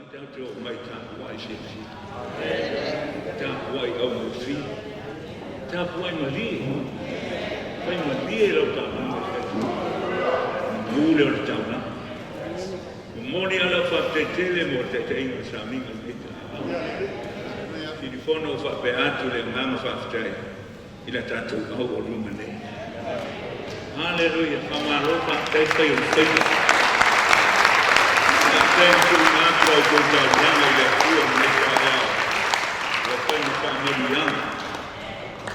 Tatou te oo mai tapuai fiafia, tapuai augofie, tapuai malie, fai malie lau taulaga i le Atua, manu lea o le taulaga. Momoli lava lau faafetai tele mo le taitaiga o le sauniga i lenei taeao. Silifono ua faapea atu le agaga faafetai i la tatou aualuga nei. Haleluia! Faamalo faafetai fai o le faiva. Faafetai na tuuina atu la outou taulaga i le Atua i lenei taeao. Ua fai ma faamanuiaga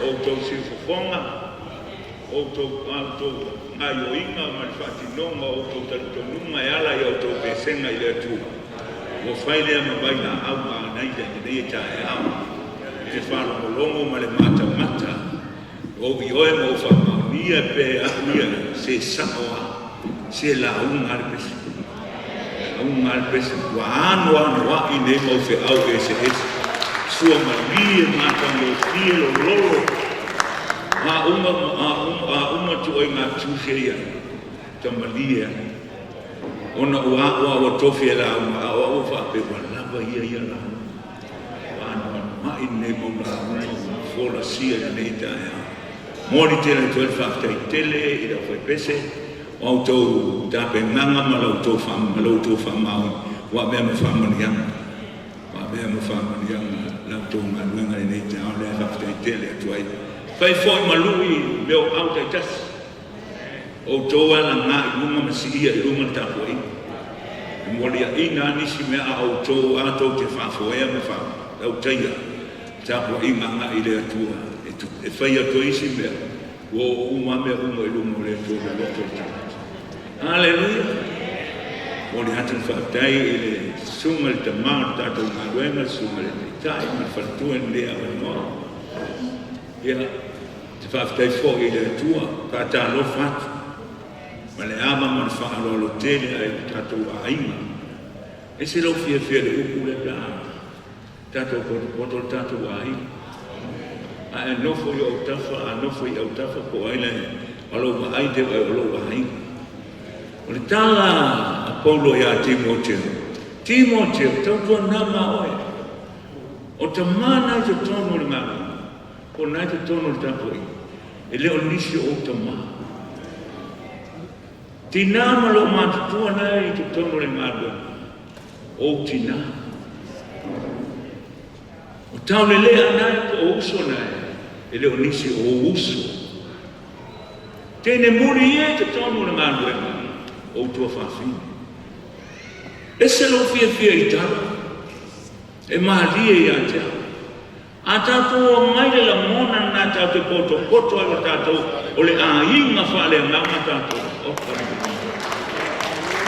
o outou siufofoga, o outou, a outou gaioiga ma le faatinoga o outou talitonuga e ala i a outou pesega i le Atua. Ua fai lea ma vailaau manaia i lenei taeao i le faalogologo ma le matamata o ou ioe ma ou faamaonia pe au ia se sao a se lauga a le pese. Lauga a le pese ua anoanoai nei mau feau eseese suamalie matagofie lololo a uma a uma a uma tuuaiga tuse ia tamalie ai ona o au a ua tofi e lauga a o au ua faapea ua lava ia ia lauga. Ua anoanoai lenei mau lauga ua folasia i lenei taeao. Momoli tele atu ai le faafetai tele i le aufaipese o a outou tapenaga ma la outou ma lo outou faamaoni ua avea ma faamanuiaga. Ua avea ma faamanuiaga la outou galuega i lenei taeao lea e faafetai tele atu ai. Fai foi ma lui mea o au taitasi. Outou alaga i luga ma siia i luga le tapuaiga. E moliaina lava nisi mea a outou a tou te faafoea ma faalautaia le tapuaiga agai i le Atua e fai atu ai isi mea, ua oo uma lava mea uma i luga o le Atua i le loto o le tagata. Aleluia! Momoli atu le faafetai i le Susuga i le Tama o le tatou galuega, le Susuga i le Taitai ma le faletua i lenei avanoa. Ia, te faafetai foi i le Atua, faatalofa atu ma le ava ma le faaaloalo tele ae i lo tatou aiga. Ese lou fiafia i le upu lea pe a tatou potopoto le tatou aiga. A e nofo i ou autafa, a nofo i autafa po o ai la o lou vaai te vaai o lou aiga. O le tala a Paulo iā Timoteo, Timoteo, tautuana ma oe. O tama na i totonu o le galuega, po o na i totonu o le tapuaiga, e le o nisi o ou tama. Tinā ma lou matutua na i totonu o le galuega, o ou tinā. O taulelea na po o uso na e le o nisi o ou uso. Teine muli ia i totonu o le galuega, o ou tuafafine. Ese lou fiafia i tala. E malie ia te au. A tatou omai le lagona lena tatou te potopoto ai o tatou o le aiga faaleagaga tatou. Oh, haleluia.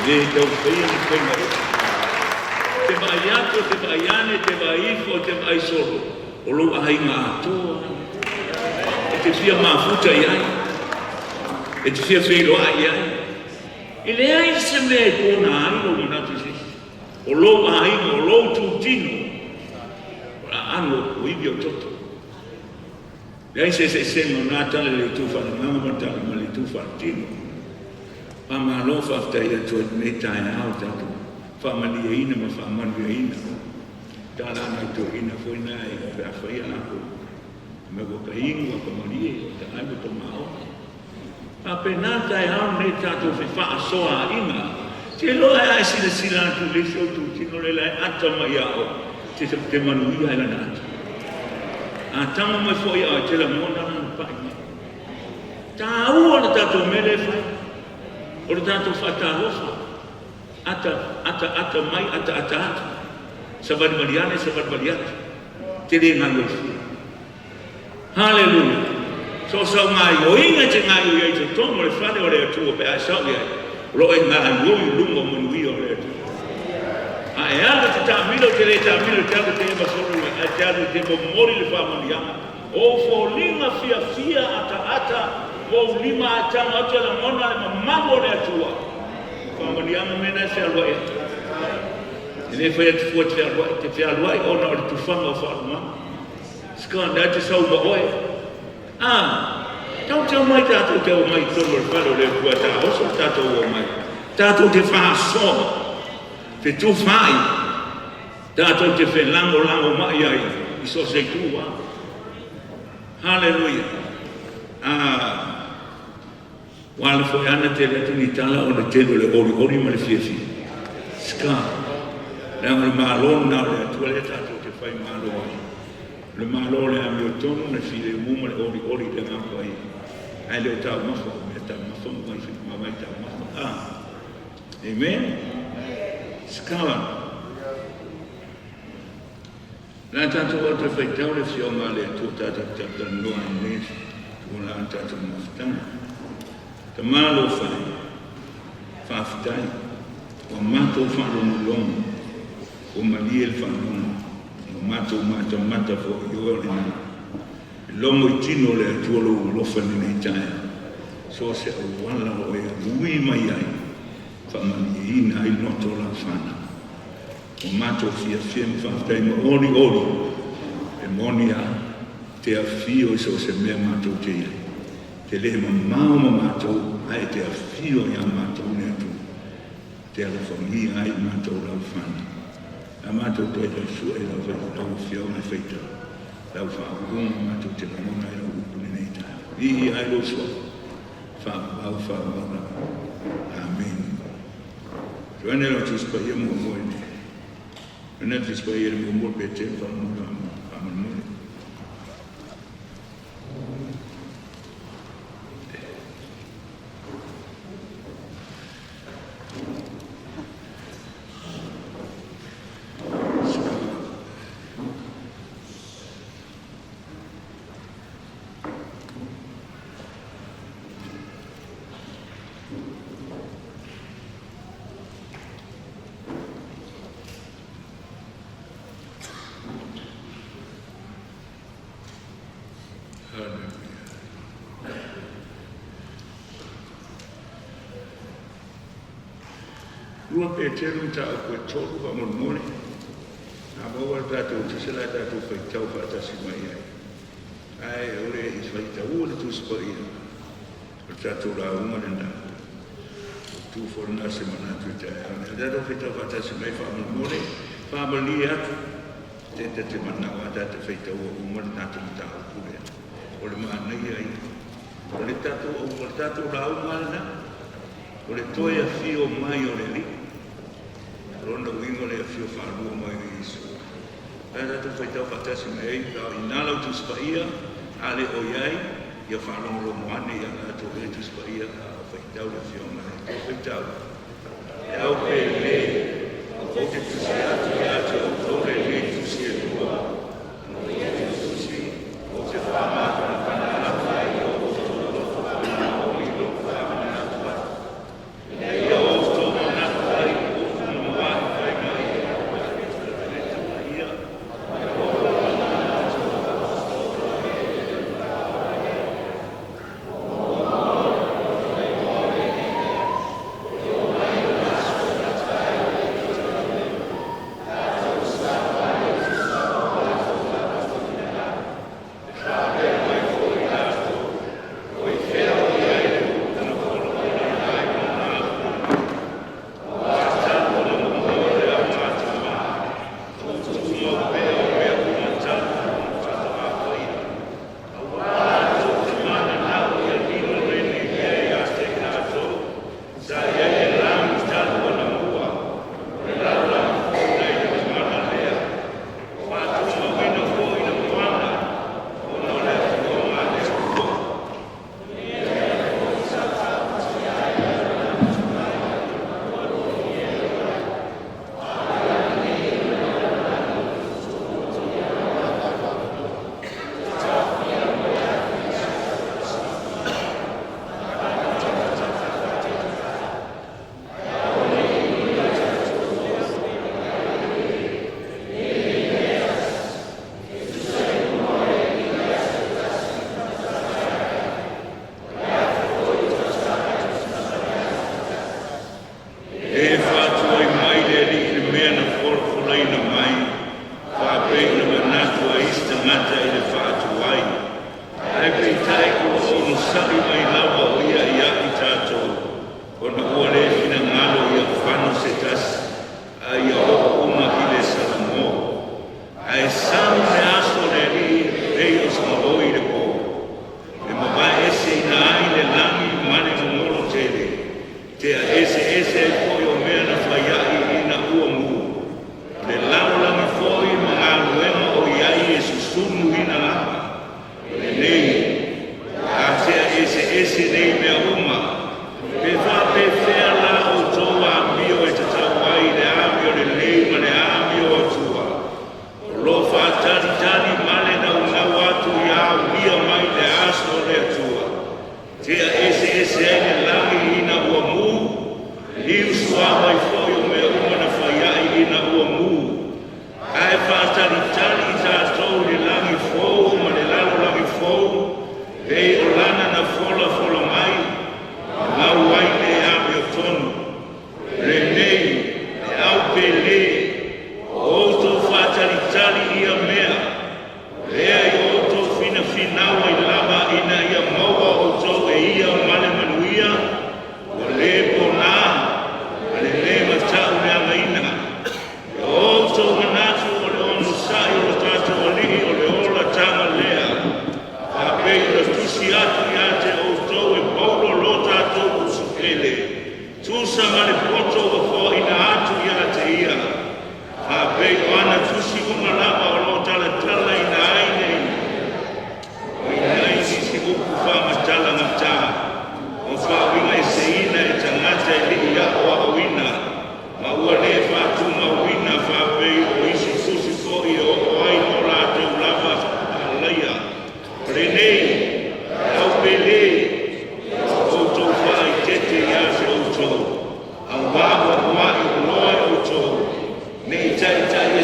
Le tau faia ni faiga ea. Te vaai atu, te vaai ane, te vaai ifo, te vaai solo, o lou aiga atoa e te fia mafuta i ai, e te fia feiloai i ai. E leai se mea e pona ai lou manatu i se isi. O lou aiga, o lou itutino, o le aano o ivi o toto. Leai se eseesega o na tala i le itu faaleagaga ma le tala ma le itu faaletino. Faamalo faafetai atu ai lenei taeao tatou faamalieina ma faamanuiaina. Tala nai toeaiina foi na e pe a faia latou mea ua ka inu ua ka malie ua ka ai ua ka maoa. Faapena taeao lenei tatou fefaasoaaiga. Te iloa e a e silasila atu i le isi o itutino lea la e ata mai ia oe, te te manuia ai lana ata. A tama mai foi ia oe, te lagona lana pai mai. Taua le tatou mea lea e fai, o le tatou faatalofa, ata, ata, ata mai, ata, ata atu, savalivali ane, savalivali atu, te le galuefia. Haleluia! So o sau gaioiga e te gaioi ai i totonu o le fale o le Atua pe a e sau i ai, o lo o e gaioi i luga o manuia o le Atua. A e alu e te taamilo, e te le taamilo, e te alu e te ema solo ia, ae te alu e te momoli le faamanuiaga. O ou foliga fiafia ataata ma ou lima ae tago atu e lagona le mamalu o le Atua. O faamanuiaga mea na e fealuai ai. E le fai atu fua e te fealuai, e te fealuai ona o le tufaga o faalumaga. Scar e te sau ma oe. A, tau te omai tatou te omai i totonu o le fale o le Atua e taoso le tatou omai. Tatou te faasoa, fetufaai. Tatou te felagolagomai ai i so o se itu lava. Haleluia! Ua ala foi lava ona tele atu ni tala o le tele o le olioli ma le fiafia. Ska. Leaga o le Malo lena o le Atua lea tatou te fai malo ai. O le Malo o le amiotonu, le filemu ma le olioli i le Agaga Paia. Ae le o taumafa, o mea taumafa ma vai, ma vai taumafa. Ah. Amen. Ska. O le a tatou o atu e faitau le Afioga a le Atua tatou te talatalanoa ai nei tulaga o le tatou mafutaga. Tama alofa e, faafetai ua matou faalogologo, ua malie le faalogo, ua matou matamata foi i oe o lena. E logo i tino le Atua lou alofa i lenei taeao, so o se auala o e ui mai ai, faamalieina ai loto o lau fanau. Ua matou fiafia ma faafetai ma olioli, e moni a, te afio i so o se mea matou te i ai. Te le mamao ma matou, ae e te afio iā matou le Atua, te alofagia ai matou lau fanau. A matou toe tausua i lau lau afioga e faitau, lau faauuga matou te lagona ai lau upu lenei taeao. Viia ai lou suafa, faavavau, faavavau lava. Amene. Joanne lau Tusi Paia muamua i le Joanne Tusi Paia i le muamua Petelo faamolemole. Lua Petelo mataupu e tolu faamolemole. A maua le tatou tusi la tatou faitau faatasi mai ai. Ae o le faitaua le Tusi Paia. O le tatou lauga lena. Ua tu foi lena se manatu i taeao nei. O tatou faitau faatasi mai faamolemole, faamalie atu, te ta te manao a ta te faitaua uma le tatou mataupu lea. O le manaia ia. O le tatou, o le tatou lauga lena. O le toe afio mai o le Alii. O lona uiga o le afio faalua mai o Iesu. Ae tatou faitau faatasi mai ai, a o i ina lau Tusi Paia, a le o i ai, ia faalogologo ane ia latou e Tusi Paia a o faitau le Afioga a le Atua. Faitau. E au pele, ou te tusi atu ia te outou lenei tusi e lua, o ia te tusi, ou te faamafanafana atu ai i o outou loto faamaoni i lou faamanatu atu. Ina ia outou manatu ai i upu na mawae fai mai ai le Tama ia.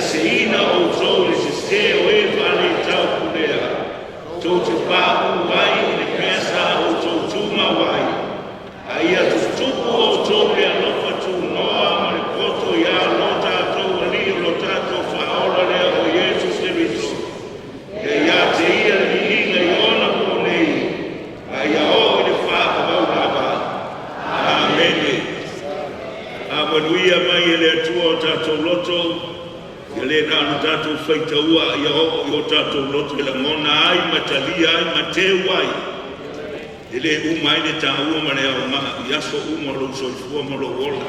eseina outou i le sesē o e faale-taupulea, tou te pauu ai i le mea sa outou tumau ai, a ia tutupu outou i le alofa tunoa ma le poto ia lo tatou Alii o lo tatou Faaola lea o Iesu Keriso. Ia ia te Ia le viiga i ona po nei, a ia oo i le faavavau lava. Amene. Faamanuia mai e le Atua o tatou loto, ia le na ona tatou faitaua, ia oo i o tatou loto e lagona ai ma talia ai ma teu ai, e le uma ai le taua ma le aoga i aso uma o lou soifua ma lou ola.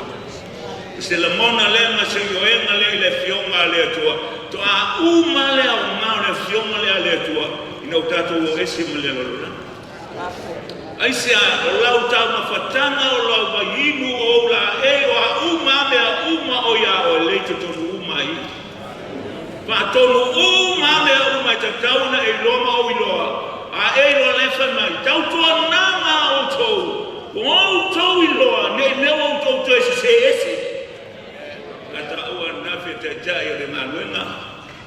O se lagona lea ma se ioega lea i le Afioga a le Atua, toa uma le aoga o le Afioga lea a le Atua ina ua tatou o ese ma le lalolagi. Aisea? O lau taumafataga, o lau vaiinu, o ou laei, o a uma a mea uma o iā oe, lea e i totonu uma lava i i. Faatonu uma lava mea uma e tatau ona e iloa ma ou iloa. A e iloa lea fai mai, tautuanaga outou, ua outou iloa ne i mea ua outou toe sesē ese. Sa taua ananafi e le Taitai o le galuega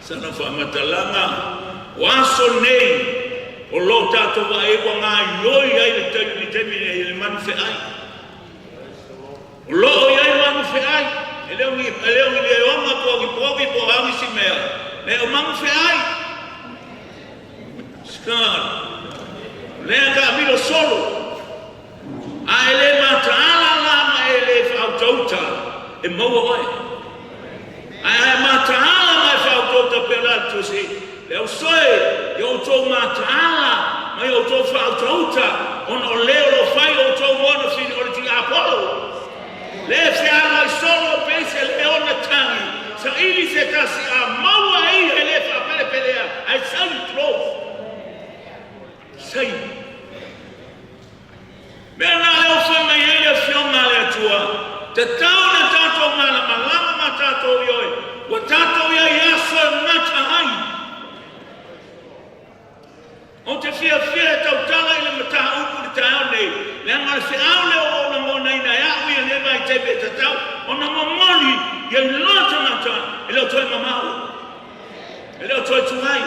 sana faamatalaga, o aso nei o lo o tatou vaai ai ua gaoioi ai le taimi lenei i le malu feai. O lo o i ai malu feai, e le o ni leoga po o ni povi po o a nisi mea, leai o malu feai. Scar, lea taamilo solo, a e le mataala la ma e le faautauta, e maua oe. Ae a e mataala ma e faautauta pei o le a le tusi, le ausoe, ia outou mataala ma ia outou faautauta, ona o le o lo o fai outou mo ana fili o le tiapolo. Le fealuai solo pei se leona tagi, saili se tasi a maua e ia e le faapelepelea, ae saili tulou. Saili. Mea na lea ua fai mai ai le Afioga a le Atua, tatau ona tatou malamalama ma tatou ioe, ua tatou i ai i aso e gata ai. Ou te fiafia e tautala i le mataupu i le taeao nei, leaga o le feau lea ua ou lagonaina e a'u ia lenei vaitaimi e tatau ona momoli ia iloa tagata e le o toe mamao, e le o toe tuai.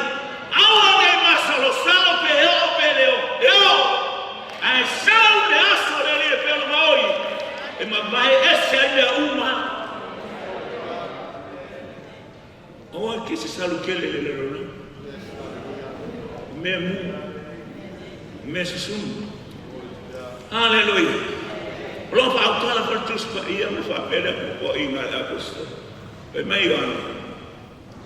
Aua ne i masalosalo pe oo pe le oo, e oo, ae sau le aso o le Alii e pei ona maoi e mavae ese ai mea uma. Aua ke se salu tele i le lalolagi. O mea mu, o mea susunu. Aleluia! O lo o faautala foi le Tusi Paia ma faapea le popoiga a le Aposetolo. Fai mai Ioane,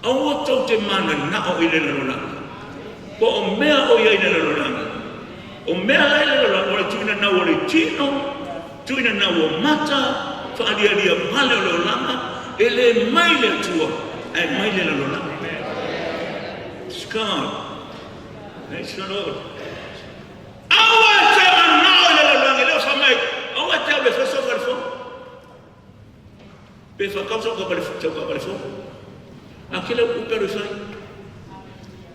Aua tou te mananao i le lalolagi, po o mea o i ai i le lalolagi. O mea la i le lalolagi, o le tuuina nau o le tino, tuuina nau o mata, faalialia vale o le olaga, e le mai le Atua, ae mai le lalolagi. Praise God. Praise the Lord. Aua e te manao i le lalolagi, lea ua fai mai, aua e te alu e fai sau falefono. Pe whakau sau ka fono. A ke leo ku pelu fai.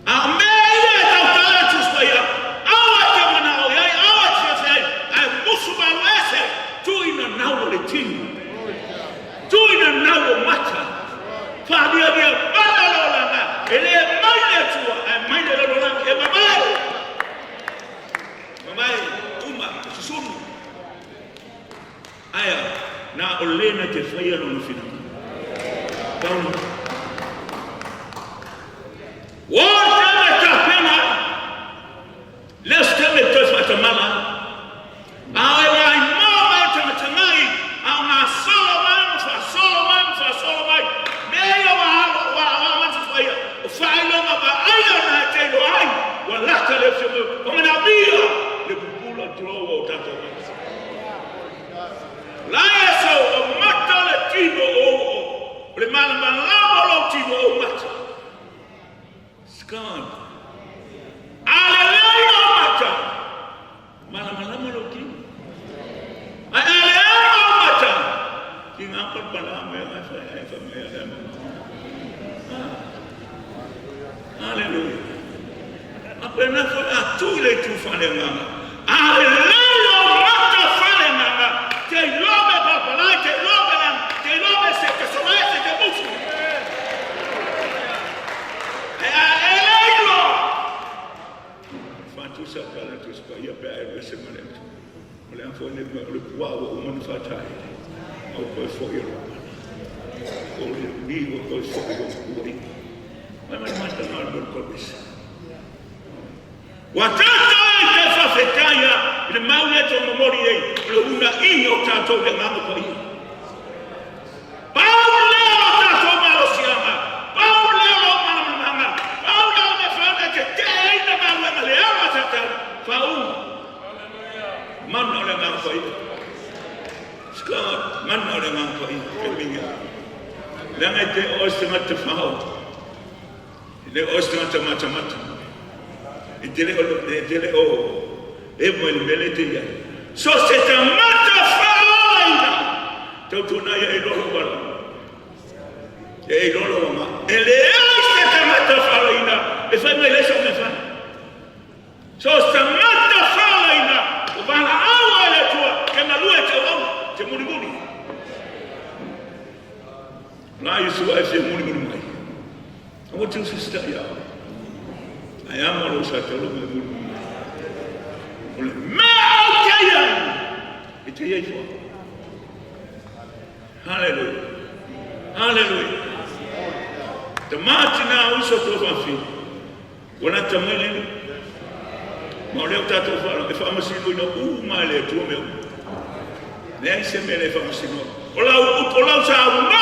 A o mea ia e tautala e tusi paia, aua e te manao i ai, aua e te fiafia ai, ae musu malu ese, tuina nau o le tino, tuina nau o mata, whaalialia mana o le olanga, e le mai le Atua, ae mai le lalolagi, e mamae, mamae, uma, susunu. Ae a? Na o le na te faia lona finagalo. Pau lena. Ua o le taimi e tapena ai. Le o se taimi e toe faatamala ai. A o e laimoa mai o tagatagai, a o gasolo mai ma faasolo mai ma faasolo mai, mea ia ua alo, ua aoao mai se faia, o faailoga vaaia na e te iloa ai, ua lata le afio mai, ua manaomia le pupula tulou o tatou mata. La Iesu, o mata o le tino o ou oo, o le malamalama o lou tino o ou mata. Scan. A lelei ou mata, malamalama lou tino. Ae a leaga ou mata, tiga palapala mea e fai ai fai mai a lea mea. Aleluia. A pena foi a tu i le itu faaleagaga. A lelei ou mata faaleagaga, te iloa mea palapala ai, te iloa mea leaga, te iloa mea se te solae, se te musu. Paia pe a e alu ese ma le Atua. O le a foi lenei mea, o le puaa ua uma ona faataele, a ua toe foi o lou pala. O le ni ua toe foi o puaiga. Mai mai mata ma le kolesa. Ua tatou e te faafetai i le mau lea e momoli ai, o le uunaiga o tatou i le Agaga Paia. Pau lea o lo tatou malosiaga, pau lea o lou malamalamaga, pau lea o mea faana e tete'eina galuega leaga a Satani, faauma. Mana o le Agaga Paia. Scott, mana o le Agaga Paia, Kemiga. Leaga e te oe se tagata fao, e le oe se tagata matamata. E te le o, e te le o ema i le mea lea e te i ai. So se tagata faalaina, tautuana ia e iloa lou valaauina. E iloa lou agai. E leai se tagata faalaina e fai mai leai sau mea fai. So se tagata faalaina ua valaau ai le Atua e galue e te auauna, te mulimuli. La Iesu e fia mulimuli mai. Aua te usitaia ia oe. Ae amo lou sa taula ma e mulimuli mai. O le mea ou te i ai, e te i ai foi. Haleluia. Haleluia. Tama tina uso tō whawhiri. Ua lata mai le nuu. Ma o lea ua tatou faalogo e faamasinoina uma e le Atua mea uma. Leai se mea e le faamasinoa. O lau upu, o lau saunoaga,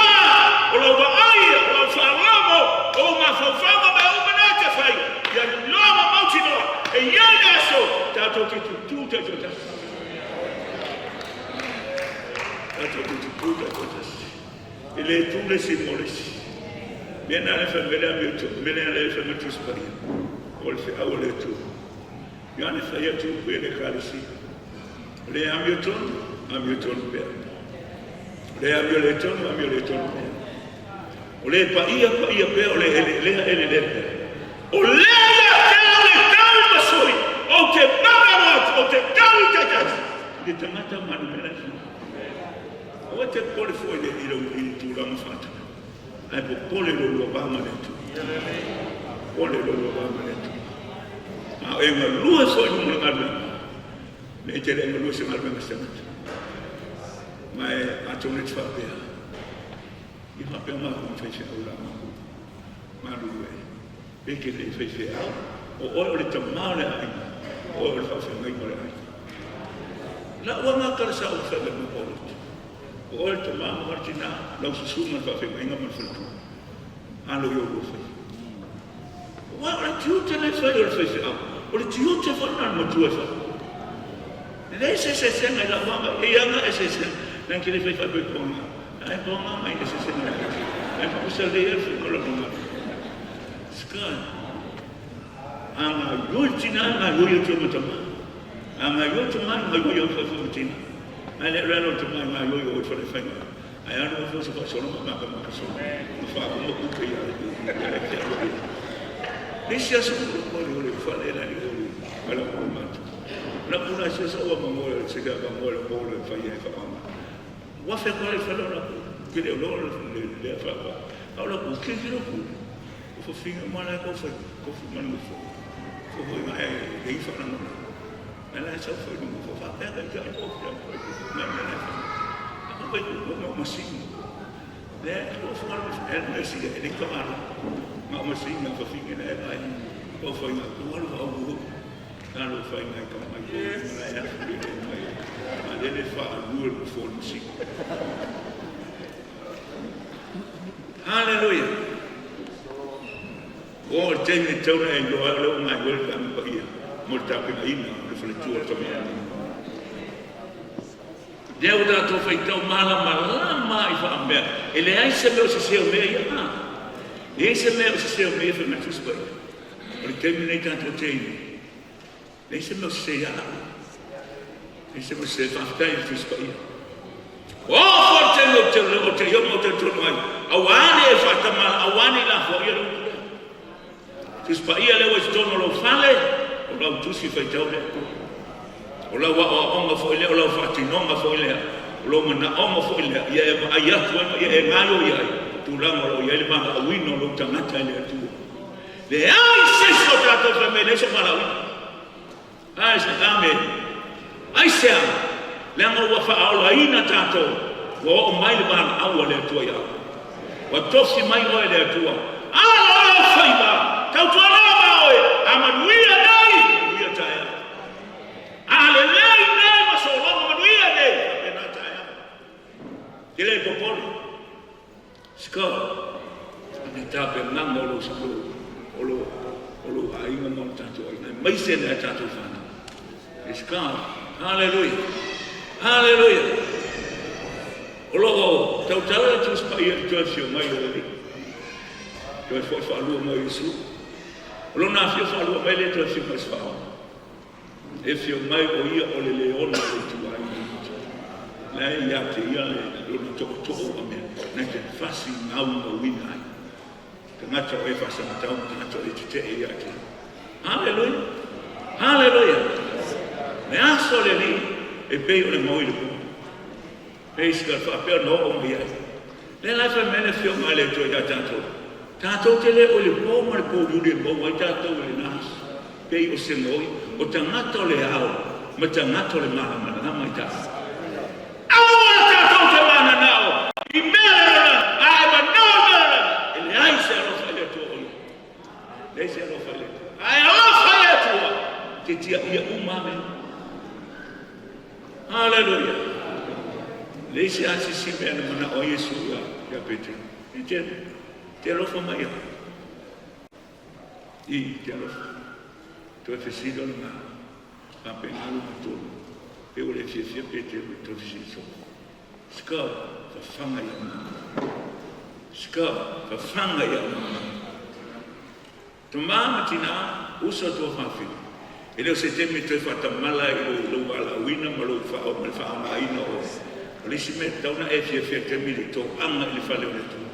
o lau vaai, o lau faalogo, o ou mafaufauga, mea uma na e te fai, ia iloa ma mautinoa e i ai le aso tatou te tutū taitoatasi. Tatou te tutū taitoatasi. E le tu le isi mo le isi. Mea na le fai mai le amiotonu, mea lea le fai mai le Tusi Paia, o le feau a le Atua. Ioane fai atu upu i le Ekalesia. O le amiotonu, amiotonu pea. O le amio le tonu, amio le tonu pea. O le paia, paia pea, o le eleelea, eleelea pea. O lea ia te au le tau ma sui, ou te mamalo atu, ou te tau i taitasi, i le tagata manumea la Aua e te popole fua i le, i le, i le tulaga faatau, ae popole i lou lua va ma le Atua. Popole i lou lua va ma le Atua. A o e galue foi i luga o le galuega, ne i te le galue se galuega se tagata. Ma e atonu e te faapea, i faapea matou ma faifeau la matou malulu e. Pe ke le faifeau, o oe o le tama o le aiga, o oe o le faafeagaiga o le aiga. Lau aga kala sa ou fai mai ma Paulota. O oe le tama ma le tina, lau susuga le faafeagaiga ma le faletua. Alo i ou lua fai. Aua o le tiute le fai o le faifeau, o le tiute foi na le matua e fai. E leai se eseesega i lau aga, e i aga eseesega. Nai ke le fai fai po aga. Ai po aga mai eseesega. Ai po sa le ia fai o la Sky. A gaioi tina, gaioi atu ma tama. A gaioi tama, gaioi au fai ma tina. Ai le ralo tama gaioi o fale fai. Ai alu o fo sa solo ma ka ma ka solo. Ma fa ko ku pe ya le ya le ya le. Le sia so ko le le fale la le o ala ko ma. La pula sia sa wa mo le se ka mo le mo le fai e fa ma. Ua fe ko le fale la ku. Ke le lo le le fa fa. Au la ku ke ke lo ku. O fofiga ma la ko fai ko fu ma no fo. Fo foi ma e le i fa na mo. Na la sa fo no fo fa pe ka ka ko ko ko na na na. Ko ko ko ma ma si. Le ko fo ma e le si e le ka ala. Ma ma si na fofiga na e ai. Ko fo na ko alu au ko. Na lo fai mai ka mai ko na e afu le mai. Ma le le fa lu le fo no si. Haleluia! Ua oo le taimi e tatau ona e iloa ai o lea ua gaeioe le Agaga Paia mo le tapenaina o le faletua o le tamaoaiga. Lea ua tatou faitau malamalama i faamea, e leai se mea o sese o mea ia. A leai se mea o sese o mea ia fai mai le Tusi Paia. O le taimi lenei tatou te i ai, Leai se mea o sese ia au. Leai se mea o sese. Faafetai i le Tusi Paia. Ua oo foi le taimi ou te, ou te ioma ou talitonu ai, aua ne i e faatamala, aua ne i lafoaia le upu lea. Tusi Paia lea ua i totonu o lou fale, o lau tusi faitau lea. O lau aoaoga foi lea, o lau faatinoga foi lea, o lou manaoga foi lea, ia e vaai atu ai ma ia e gaoioi ai tulaga o lo o i ai le valaauina o lou tagata i le Atua. Leai se isi o tatou fai mai leai sou valaauina. Amene. Aisea? Leaga ua faaolaina tatou, ua oo mai le valaau a le Atua ia oe. Ua tofi mai oe e le Atua. Alo oe ou faiva, tautuana ma oe, a manuia nei, manuia taeao. A lelei nei ma sologa manuia nei, faapena taeao. E te le popole. Scott, le tapenaga o lou, o lou, o lou aiga ma o tatou aiga, aemaise nai a tatou fanau. Praise God. Hallelujah. Hallelujah. O lo o tautala le Tusi Paia i le toe afio mai o le Alii. Toe foi faalua mai o Iesu. O lona afio faalua mai lea toe afio mai se faaola. E afio mai o ia o le leona o le ituaiga Iuta. La e ia te ia le lona tootoo ua mea na te fasi gaugauina ai. Tagata o e faasagatau ma tagata o e tetee ia te ia. Haleluia! Haleluia! Le aso o le Alii e pei o le gaoi i le po. Praise God, faapea ona oo mai ai. Lea la e fai mai le Afioga a le Atua ia tatou, tatou te le o i le po ma le pouliuli e maua ai tatou i lena aso, pei o se gaoi, o tagata o le ao ma tagata o le malamalama i tatou. Aua tatou te mananao i mea o le lalolagi, a e manao i mea o le lalolagi, e leai se alofa i le Atua o i ai. Leai se alofa i le Atua. A e alofa i le Atua, e te tiaia uma lava mea. Haleluia! Leai se asi mea na manao ai Iesu ia, ia Petero. E te, te alofa mai ia. I, te alofa. Toe fesili ona ngā. Faapena lona tolu. Pe ua le fiafia Petero i toe fesili soo. Ska, fafaga i au mama. Ska, fafaga i au mama. Tama ma tina, uso tuafafine, e le o se taimi e toe faatamala ai i lou valaauina ma lou ma le faaaogaina o o le isi mea e tatau ona e fiafia taimi i le toaga i le fale o le Atua.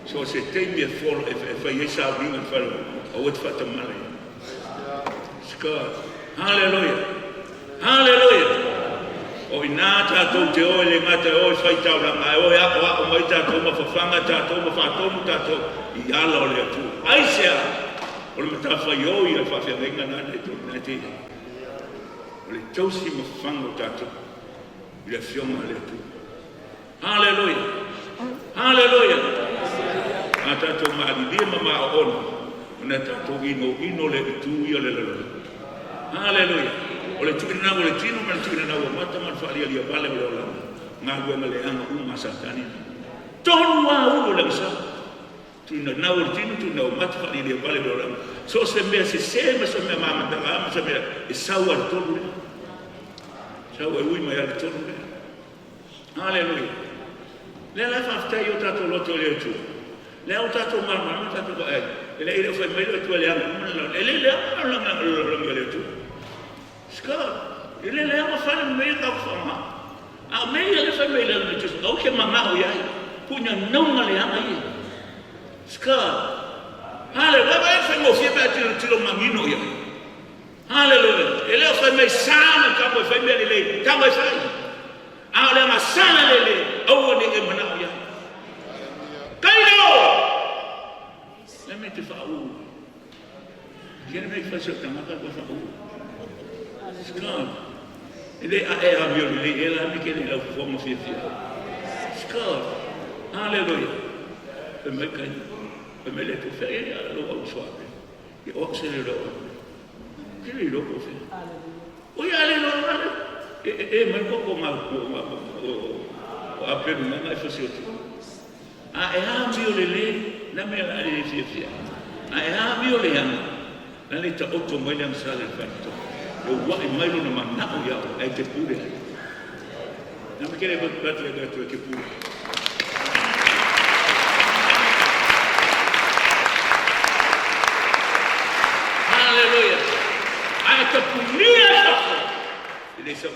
So o se taimi e folo e fai ai sauniga i le fale o le Atua, aua e te faatamala i ai. God. Haleluia! Haleluia! O i ina tatou te o e le gata e o e fai taulaga, ae o e aʻoaʻo mai tatou ma fafaga tatou ma faatonu tatou i ala o le Atua. Aisea? O le matafaioi a le faafeagaiga lena e te i ai. O le tausi ma fafaga o tatou i le Afioga a le Atua. Haleluia! Haleluia! A tatou malilie ma maoona, ona e tatou inoino lea i itu ia o le lalolagi. Haleluia! O le tuuina nau o le tino ma le tuuina nau o mata ma le faalialia vale o le olaga, galuega leaga uma a Satani na. Tonu lava ulu o le agasala. Tuuina nau o le tino, tuuina o mata, faalialia vale o le olaga. So o se mea sese ma se mea mamatala ma se mea e sau lava i le tonu lea. Sau e ui mai lava i le tonu lea. Aleluia. Lea la e faafetai i o tatou loto i le Atua. Lea ua tatou malamalama tatou vaai. E le i le fai mai le Atua e leaga uma le lalolagi. E le leaga le lalolagi a le Atua. Ska, e le leaga fale ma mea ia tatou faaaoga. A o mea ia lea fai mai le Atua, aua ke manao i ai. Puina nauga leaga ia. Ska, haleluia, vaai faigofie pe a tilotilo manino i ai. Haleluia! E le o fai mai sa na tau e fai mea lelei, tau e fai. A o le agasala lele, aua ne i e manao i ai. Kaino! Le mea te whauu. Ke le mea i whai o tangata kua whauu. Ska. E le a e a mio lelei e la me ke le lau fufoga fiafia. Ska. Haleluia. Fai mai kai. Fai mai le tu fai e a lo au soape. Ia o au se le iloa oe. Ou te le iloa po o fea. O ia a le iloa a le. E, e, e mai ko ko ngā ko ngā ko o o a pelu nga ngai fasi o tu. A e a mi o le le, na mea la le fia fia. A e a mi o le anga, na le ta oto mai le anga sa le whai to. E uai mai lona manao ia o, e te pule ai. Na me kere batu batu e batu e te pule. Haleluia. A e tapunia e fafo, e le sau.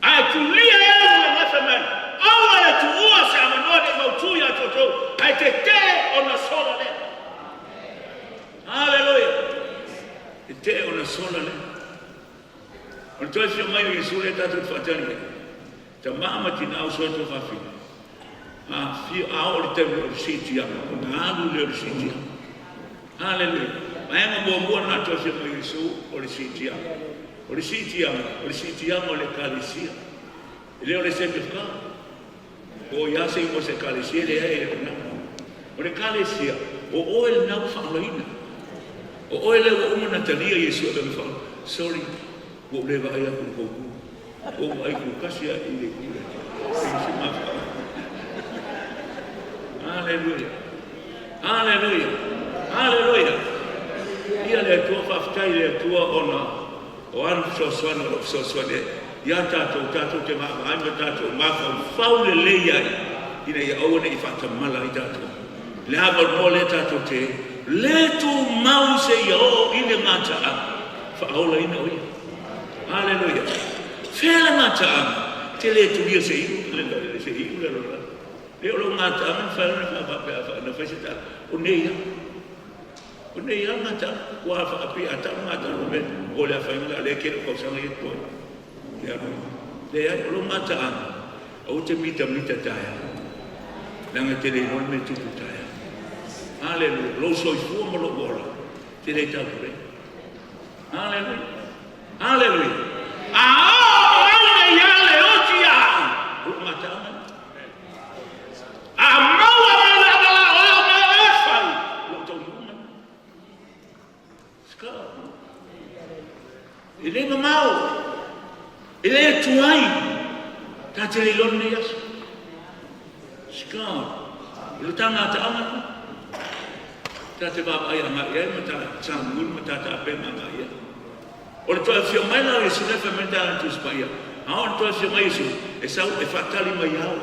A e tulia e au le gafa mai, aua le tuua se avanoa nei mautu ia toutou, ae tetee ona sola lea. Haleluia. Tetee ona sola lea. O le toe afio mai o Iesu lea tatou te faatali ai. Tama ma tina uso e tuafafine. A fia a oo le taimi o le siitiaga, ona alu lea o le siitiaga. Haleluia. Vaega muamua lena toe afio mai o Iesu, o le siitiaga. O le siitiaga, o le siitiaga o le Ekalesia. E le o le Assembly of God. Po o i a se igoa o se Ekalesia, e leai, e le o lena. O le Ekalesia, o oe lena ua faaolaina. O oe lea ua uma ona talia Iesu e avea ma Faaolaina. Sorry, ua ou le vaai atu i le tou itu. Ua ou vaai tutasi lava i le itu lea. E se mafuaaga. Aleluia! Aleluia! Aleluia! Ia le Atua, faafetai i le Atua ona o ana fesoasoani o lo o fesoasoani ai ia tatou, tatou te vaavaai ma tatou mafaufau lelei ai ina ia aua ne i faatamala ai tatou. I le avanoa lea tatou te le tumau seia oo i le gataaga, faaolaina o Ia. Aleluia! Fea le gataaga? Te le tulia se iu le se iu le lalolagi. Le o lou gataaga na fai ona faapea na fai se tala, o nei lava. O nei lava le gataaga. Ua faapea a tau le gataaga mea o le afaina lea o lea e tele o tausaga ia totoe. Le alu. Leai, o lou gataaga, aua te mitamita taeao. Leaga e te le iloa le mea e tupu taeao. Aleluia! Lou soifua ma lou ola, te le taupulea. Aleluia! Aleluia! A oo mai nei lava le oti ia au, o lou gataaga lea. A maua mai le avalaoao mea o e fai, o lou taunuuga lena. Ska. E le mamao, e le tuai, ta te le iloa lenei aso. Ska. O le ta gataaga lena. Ta te vaavaai agai i ai ma ta samulimuli ma ta tapena agai i ai. O le toe afio mai la o Iesu lea fai mai le Tala Tusi Paia, a oo ina toe afio mai Iesu, e sau e faatali mai ao.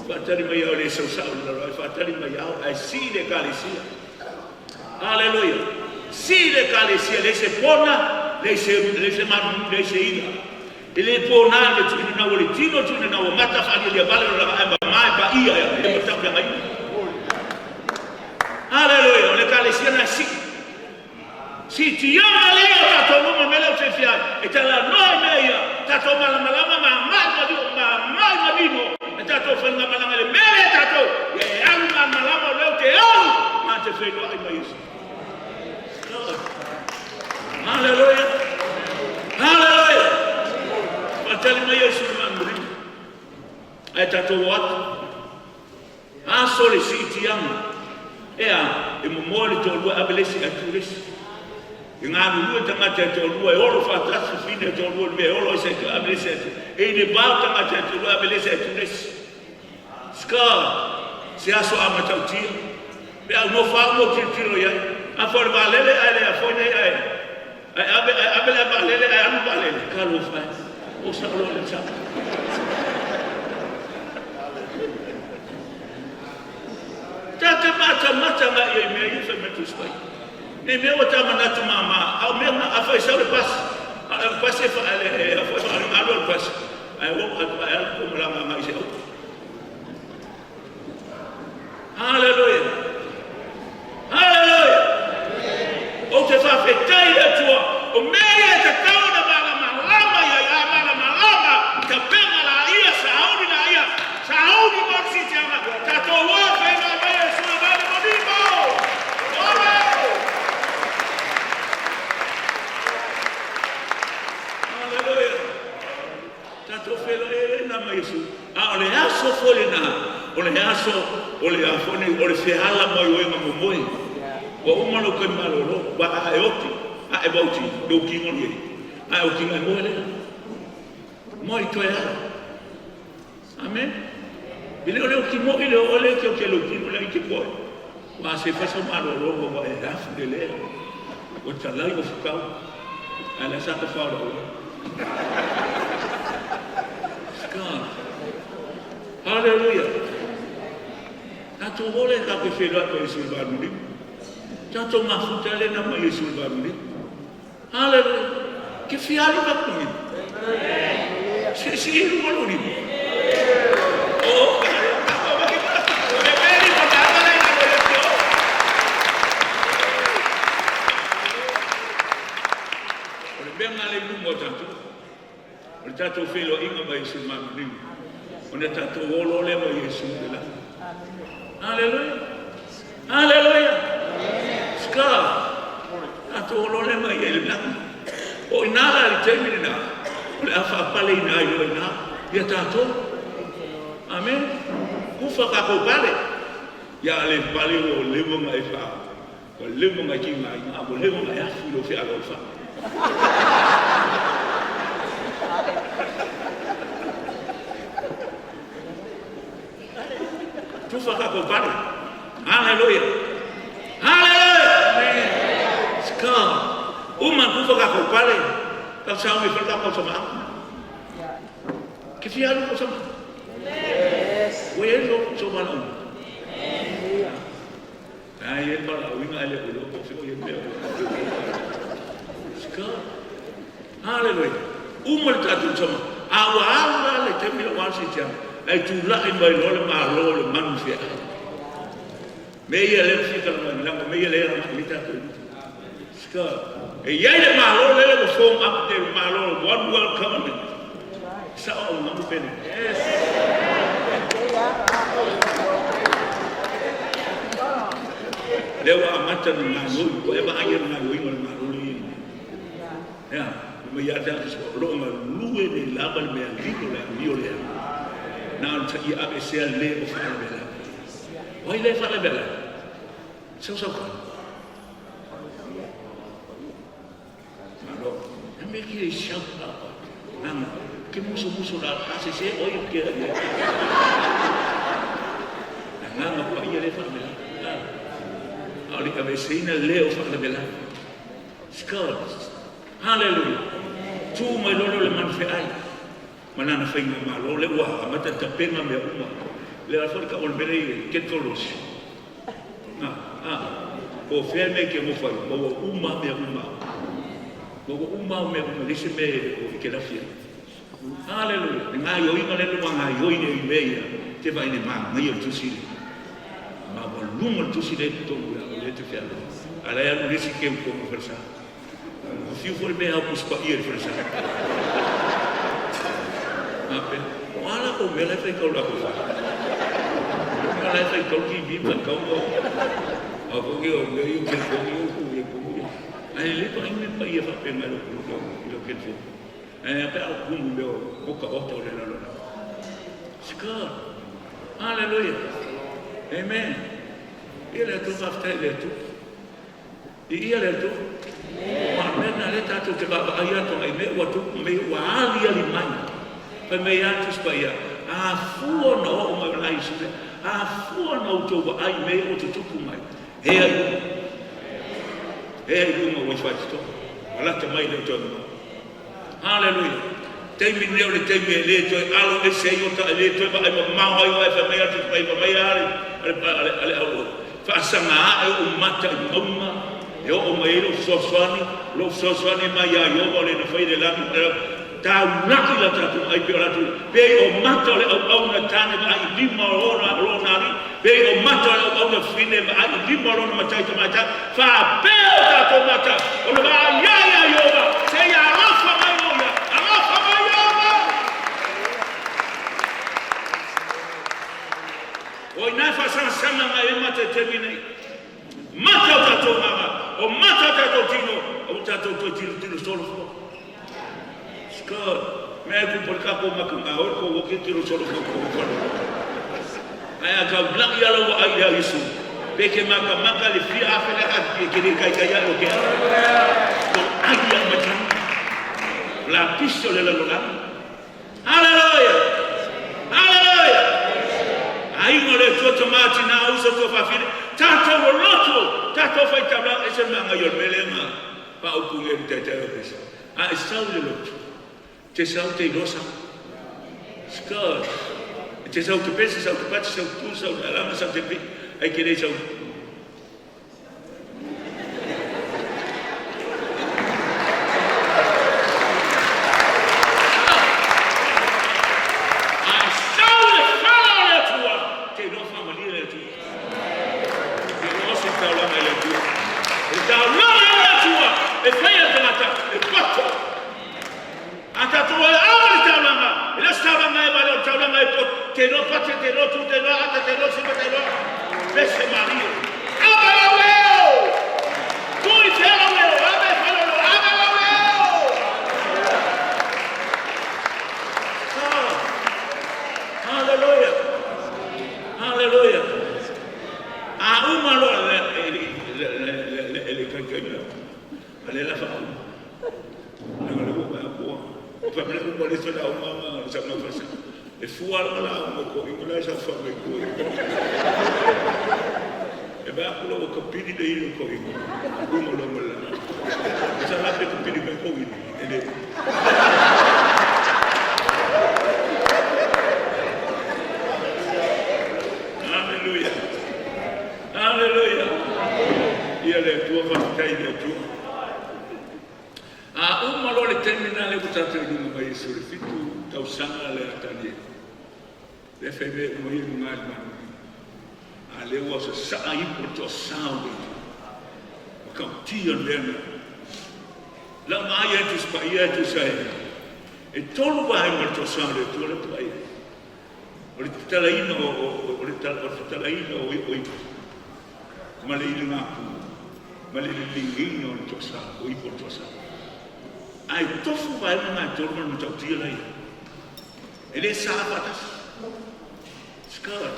Faatali mai ao e le sau sao i le lalolagi, e faatali mai ao ae sii le Ekalesia. Aleluia! Sii le Ekalesia, leai se pona, leai se, leai se malu, leai se ila. E le pona le tuuina nau o le tino, tuuina nau o mata, faalialia vale o lana ae mama e paia e matauleagaina. Aleluia! O le Ekalesia lena e sii. Siitiaga lea o tatou luma mea lea ou te fia ai e talanoa i mea ia tatou malamalama ma agai malio ma agai manino e tatou faigamalaga i le mea lea tatou ia e alu malamalama o lea ou te alu ma te feiloai ma Iesu. Haleluia! Haleluia! Faatali mai Iesu i maamulima. Ae tatou o atu. Aso le siitiaga. E a? E momoe le toalua e ave le isi ae tu le isi. E galulue tagata e toalua e olo faatasi, fine e toalua i le mea e olo ai se ave le isi ae tu. E i le vao tagata e toalua ave le isi ae tu le isi. Ska, se aso a matautia. Pe a nofo lava mo tilotilo i ai. A foi o le vaalele ae le afoi nei ae ae ave ae ave le vaalele ae alu le vaalele. Talofa e. O sao loa le sao. Ta te matamata agai i ai i mea ia fai mai Tusi Paia. Nei mea ua ta manatu mama, a o mea na, afai sau le pasi, a o le pasi e fa, e, e, afai faaalu le pasi, ae ua ae alu ua malaga agai i se autu. Haleluia! Haleluia! Ou te faafetai i le Atua, o mea ia e tatau ona malamalama i ai, a malamalama, tapena laia, sauni laia, sauni mo le siitiaga, tatou o e feiloai mai Iesu e valimonimo! Ole! Haleluia! Tatou feiloai ai na ma Iesu. A o le aso foi lena, o le aso o le a foi nei, o le feala mai o ega momoe. Ua uma lou taimi malolo, ua a e oti, a e vauti, lou tino nei, a e otiga e moe lea. Moe i toe ala. Amen. E le o le oti moi le o le te o te lou tino lea i te poe. Ua se fai sau malolo ua e afu le lea. Ua talai ua futau. Ae la sa ta fao le auala. God. Haleluia. Tatou o lea tatou te feiloai ma Iesu i le vaemulimu. Tatou mafuta lea na ma Iesu i le vaemulimu. Haleluia. Ke fia alu ka kugi. Se si i luga lo lima. Oh, O le mea lena lea i luma o tatou. O le tatou feiloaiga ma Iesu Manuliu. Ona tatou o loa lea ma Iesu i le lagi. Haleluia! Haleluia! Ska! Matou o loa lea ma ia i le lagi. O i ina la i le taimi lena o le a faapaleina ai loa i ina ia tatou. Amene. Tufa tatou pale. Ia a le pale ua leva ona e faa ua leva ona e tigaina a ua leva ona e afu i lou fealoalofa. Tufa tatou pale. Haleluia! Haleluia! Ska. Uma tufa tatou pale. Tau sauni e fai le tatou tausamaaga. Ke fia alu tausamaaga? Ua i ai lo sou valaauina? La e i ai le valaauina ae le o iloa po o fea o i ai le mea. Ska. Haleluia! Uma le tatou sama, a ua alu la le taimi lea ua alu Sitiama, ae tulai mai loa le Malo o le manu feaai. Mea ia lea ou te fia talanoa ai, leaga o mea ia lea e agai i ai tatou i luma. Ska. E i ai le Malo lele ua form up le Malo One World Government. E sao auaunaga pe le? Lea ua amata ona gaoioi, ua e vaai i le gaoioiga o le Malo lea e i ai nei. Ea, fai mai lava le tagata o lo o galue nei lava le mea lilo le amio lea. Na ona ia aveesea le o faalavelave. O ai lea e faalavelave? Sausautai. Malo. A mea ki e shout up. Nana, ke musumusu la a se se oi o ke ai. Agaga paia le faalavelave. A o le aveeseina le o faalavelave. Scots. Haleluia! Tu mai loa lea o le manu feai ma lana faigamalo lea ua amata ona tapena mea uma. Lea foi le tau o le mea lea i Ketolosi. A, a, po o fea le mea e te nofo ai, maua uma lava mea uma. Maua uma lava mea uma, e leai se mea e te lafi ai. Haleluia! Le gaoioiga lea ua gaoioi nei i mea ia, te vaai i le manaia o le tusi lea. Maualuga le tusi lea i totonu ia o lea e te fealuai. A la e alu le isi keu i totonu o le falesa. Ua fiu foi le mea e ao Tusi Paia i le falesa. Faapea, o a latou mea la e faitau i le latou fale? O la e faitau le TV ma faitau a foi nei o mea ia o telefoni ia ua tuu i ai i totonu ia. Ae lelei vaai ni mea paia faapena i lau telefoni. Ae a pe a ou tumu i mea o otaota o le lalolagi. It's God. Hallelujah. Amen. Ia le Atua, faafetai i le Atua. Viia le Atua. Aua o le mea lena lea tatou te vaavaai atu agai i mea ua tupu ma mea ua aliali mai. Fai mai lava le Tusi Paia, a fua ona oo mai o la Iesu lea, a fua ona outou vaai i mea ia ua tutupu mai, hea i luga, hea i luga ua ifai-totoa, ua lata mai le toe mamao. Haleluia! Taimi lenei o le taimi e le toe alo ese ai ota, e le toe vaai mamao ai oe, fai mai atu, fai mai a le, a le, a le au, faasaga ae ou mata i mauga, e oo mai ai lou fesoasoani, lou fesoasoani mai ia Ieova o le na faia le lagi ma le lalolagi. Taulagi la tatou ai pei o latou, pei o mata o le auauna tane vaai i lima o lona, o lona alii, pei o mata o le auauna fine vaai i lima o lona matai tamaitai, Faapea o tatou mata ona vaai ai ia Ieova, seia alofa mai o ia, alofa mai Ieova! O ina e faasagasana mai ai mata i taimi nei. Mata o tatou agaga, o mata o tatou tino, aua tatou toe tilotilo solo fua. It's good. Mea e kupu le tatou mata ngā oi ko woki tiro solo fua ko whare. Ai a kau laki ala ua ai ia Isu. Pe ke maka maka le fia afe le a ke ke le kai kai ai o ke a. Ko ai ia mata. La piso le la lola. Hallelujah. Hallelujah. Aiga o le Atua tama tina uso tuafafine tatou loloto tatou faitaulaga ese le maagaia o le mea lea na Paaupu nei le taitai o pesa. A e sau i le lotu, te sau te iloa sau. It's. E te sau te pesa, sau te pati, sau te tu, sau te alama, sau te pi, ai ke le sau. A e sau le fala o le Atua, te iloa faamalie le Atua. E osi le taulaga i le Atua. O le taulaga i le Atua e fai e le tagata e poto. A tatou aoga le taulaga, e le o se taulaga e vale, o le taulaga e poto. Te iloa pate, te iloa tu, te iloa ata, te iloa sima, te iloa pese malie. Ava lau leo! Tui fea lau leo! A uma loa e le i taitaina, a o lea o le a faauma. Leaga o lea ua ou vaai atu ua… Fai mai le upu a le isi lauga a le falesa, e fua lava lau lauga i toeaiina la e saofafai mai tua i o. E vaai atu la ua tapili le ili o toeaiina, uma loa ma le lauga. Tusa la pe tapili mai tou ili, e le umi. Aleluia! Aleluia! Viia le Atua, faafetai i le Atua. A uma loa le taimi lena lea ua tatou i luga mai i le 7 tausaga lea a Tanielo, lea e fai mea uma ia i luga i le malumaluga, a o lea ua sasaa ipu o le toasa o le Atua. Matautia le mea lena. I lau vaai e Tusi Paia e tusa e tolu vaega o le toasa o le Atua lea ou te vaai ai. O le tatalaina o, o, o, le, o le tatalaina o ipu ma le iligapu ma le liligiina o le toasa, o ipu o le toasa. Ae tofu vaega na e tolu ma le matautia la e i ai. E le sa faatasi. Skirt.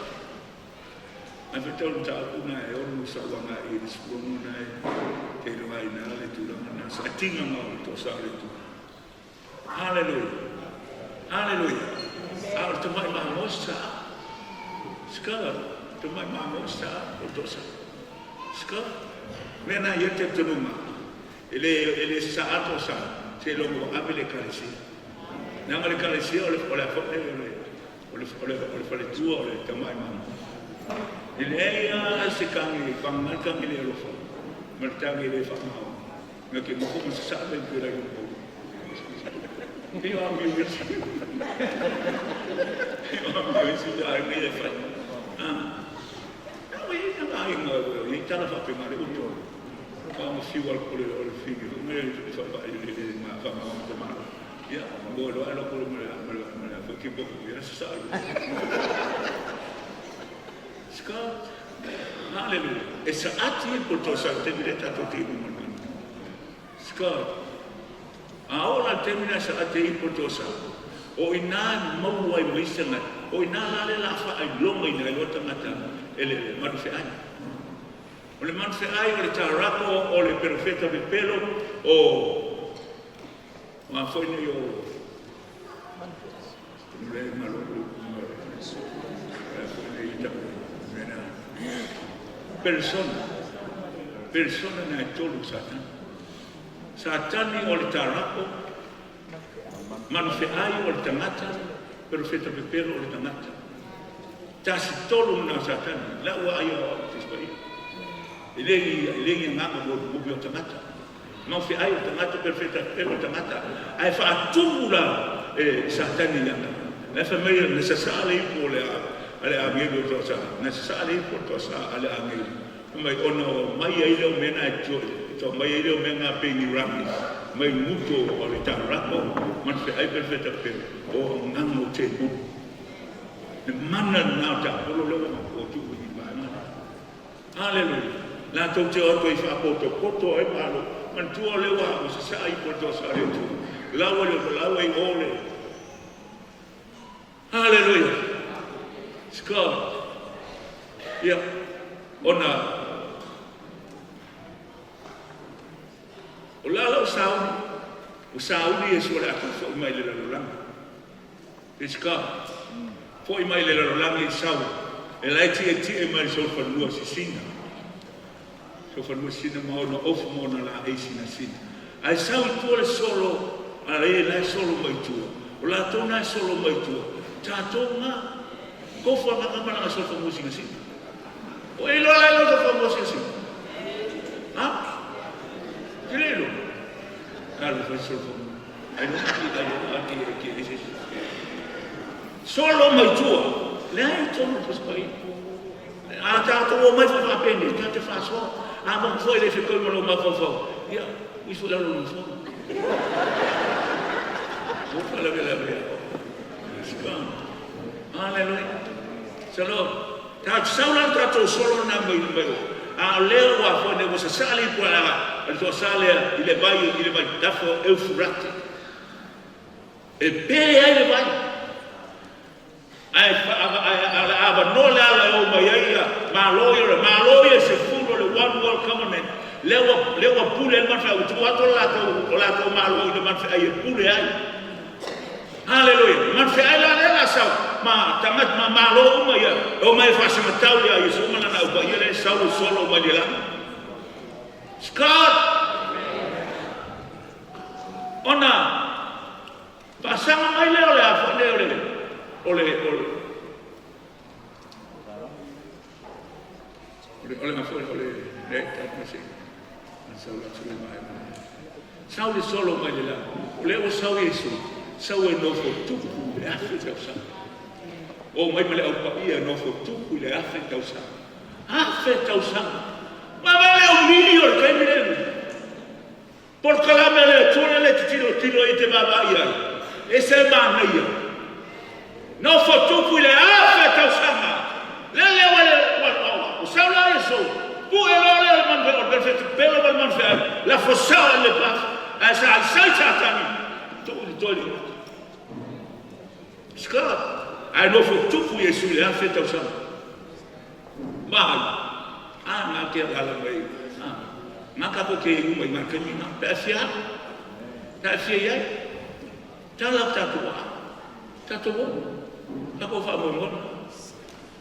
Ae faitau le mataupu lena e 6 sau agai i le 16 na e te iloa ai i ina le tulaga lena, saatiga ma o le toasa o le Atua. Haleluia! Haleluia! A o le tamai mamoe sa. Skirt. Tamai mamoe sa o le toasa. Skirt. Mea na i ai le talitonuga, e le, e le sasaa toasa seiloga ua ave le Ekalesia. Leaga o le Ekalesia o le, o le a foi nei o le, o le, o le, o le faletua o le tamai mamoe. E leai lava se tagi, vagana le tagi le alofa ma le tagi le faamaoni. Na te nofo ma sasaa mai pei o lai lou Pei o amio ia Pei o amio isi aiga ia e fai. Ah. A ua i ai nai aiga ua i ai tala faapena lea ua to. Na ona fiu lava o le o le fili foi lea e faavai i le faamaoni tamaloa. Ia, mo loa alu atu ma le ma le ma le foi keyboard ia sasaa. Scott, Haleluia! E saati ai po o le taimi lea tatou te inu ma le mana. Scott, A oo la i le taimi lea e saati ai po o le toasā, o i ina e maua ai ma isi tagata, o i ina la lea o le a faailogaina ai loa tagata e le malufeai. O le malufeai o le tarako, o le perofeta pepelo, o a foi nei o Persona, persona na e tolu o Satani. Satani o le tarako, manufeai o le tagata, perofeta pepelo o le tagata. Tasi tolu na o Satani, la ua ai o au te Paia. E le e le ni agaga mo mo o tagata. Maufeai o tagata, perofeta pepelo o tagata, ae faatumu la e Satani ia na. La e fai mai na sasaa le ipu o le a le agelu o toasa, na sasaa le ipu o le toasa a le agelu. Fai mai ona o mai ai lea o mea na e to mai ai lea o mea na pei ni rami mai guto o le tarako ma le feai perofeta pepelo o agaga o temoni. Le mana lena o tiapolo lea ua tuu i vaega lea. Aleluia! Latou te o atu ai faapotopoto ai malo. Manatua o lea ua ua sasaa ipu o le toasa o le Atua. Lau ai le lau ai o le. Aleluia! Scott. Ia, ona o la la ua sauni, ua sauni Iesu o le a toe foi mai i le lalolagi. Praise God. Foi mai le lalolagi i sau, e la e tietie mai le solofanua sisina. Solofanua sisina ma ona ofu ma ona laei sinasina. Ae sau i tua le solo a e la e solo mai tua. O latou na e solo mai tua. Tatou na. Tofu a ngaka malaga solofanua sinasina. O e iloa la e solofanua sinasina? Ha? Te le iloa? Alu fai solofanua. Solo mai tua, leai i totonu o le Tusi Paia. A tatou omai foi faapenei, tatou te faasoa. A avatu foi e le fetoi ma lou mafaufau, ia, ui foi i lalo o le nofoa. Ua faalavelave ia oe. Haleluia. Shalom. Tatou sau la le tatou solo lena mai mai o. A o lea ua foi nei ua sasaa le ipu a le toasa lea i le vai i le vai tafa o Eufurate. E pele ai le vai. Ae o le avanoa le ala e o mai ai Malo ia o le Malo ia se fulu o le One World Government lea ua pule ai le manufeai, ua tuu atu o latou Malo i le manufeai e pule ai. Haleluia! Manufeai la lea la sau ma tagata ma Malo uma ia e omai e faasagatau ia Iesu ma lana aupaia lea e sau le solo mai le lagi. Scott! Ona faasaga mai lea o le a foi lea o le o le o le o le o le foi o le le tau se sau la tuli mai sau le solo mai le lagi. O lea ua sau Iesu, sau e nofo tupu i le 1000 tausaga. O mai ma le aupaia e nofo tupu i le 1000 tausaga. 1000 tausaga. Ma mai le umili o le taimi lea. Polokalame a le Atua lea e te tilotilo ai e te vaavaai i ai, ese le manaia. Nofo tupu i le 1000 tausaga. Lele ua le ua sau la Iesu, pue loa lea o le manu o le benefit pelo ma le manu feai, lafo sao i le pasi, ae sa aisai Satani, tuu i le toe le gata. Ska, ae nofo tupu Iesu i le 1000 tausaga. Mai, a ngā te ala mai, a, ngā kako te uma i ngā taimi ngā, pe a fia alu, pe a fia iai, tala tātou a, tātou o, tātou whaamoemoe.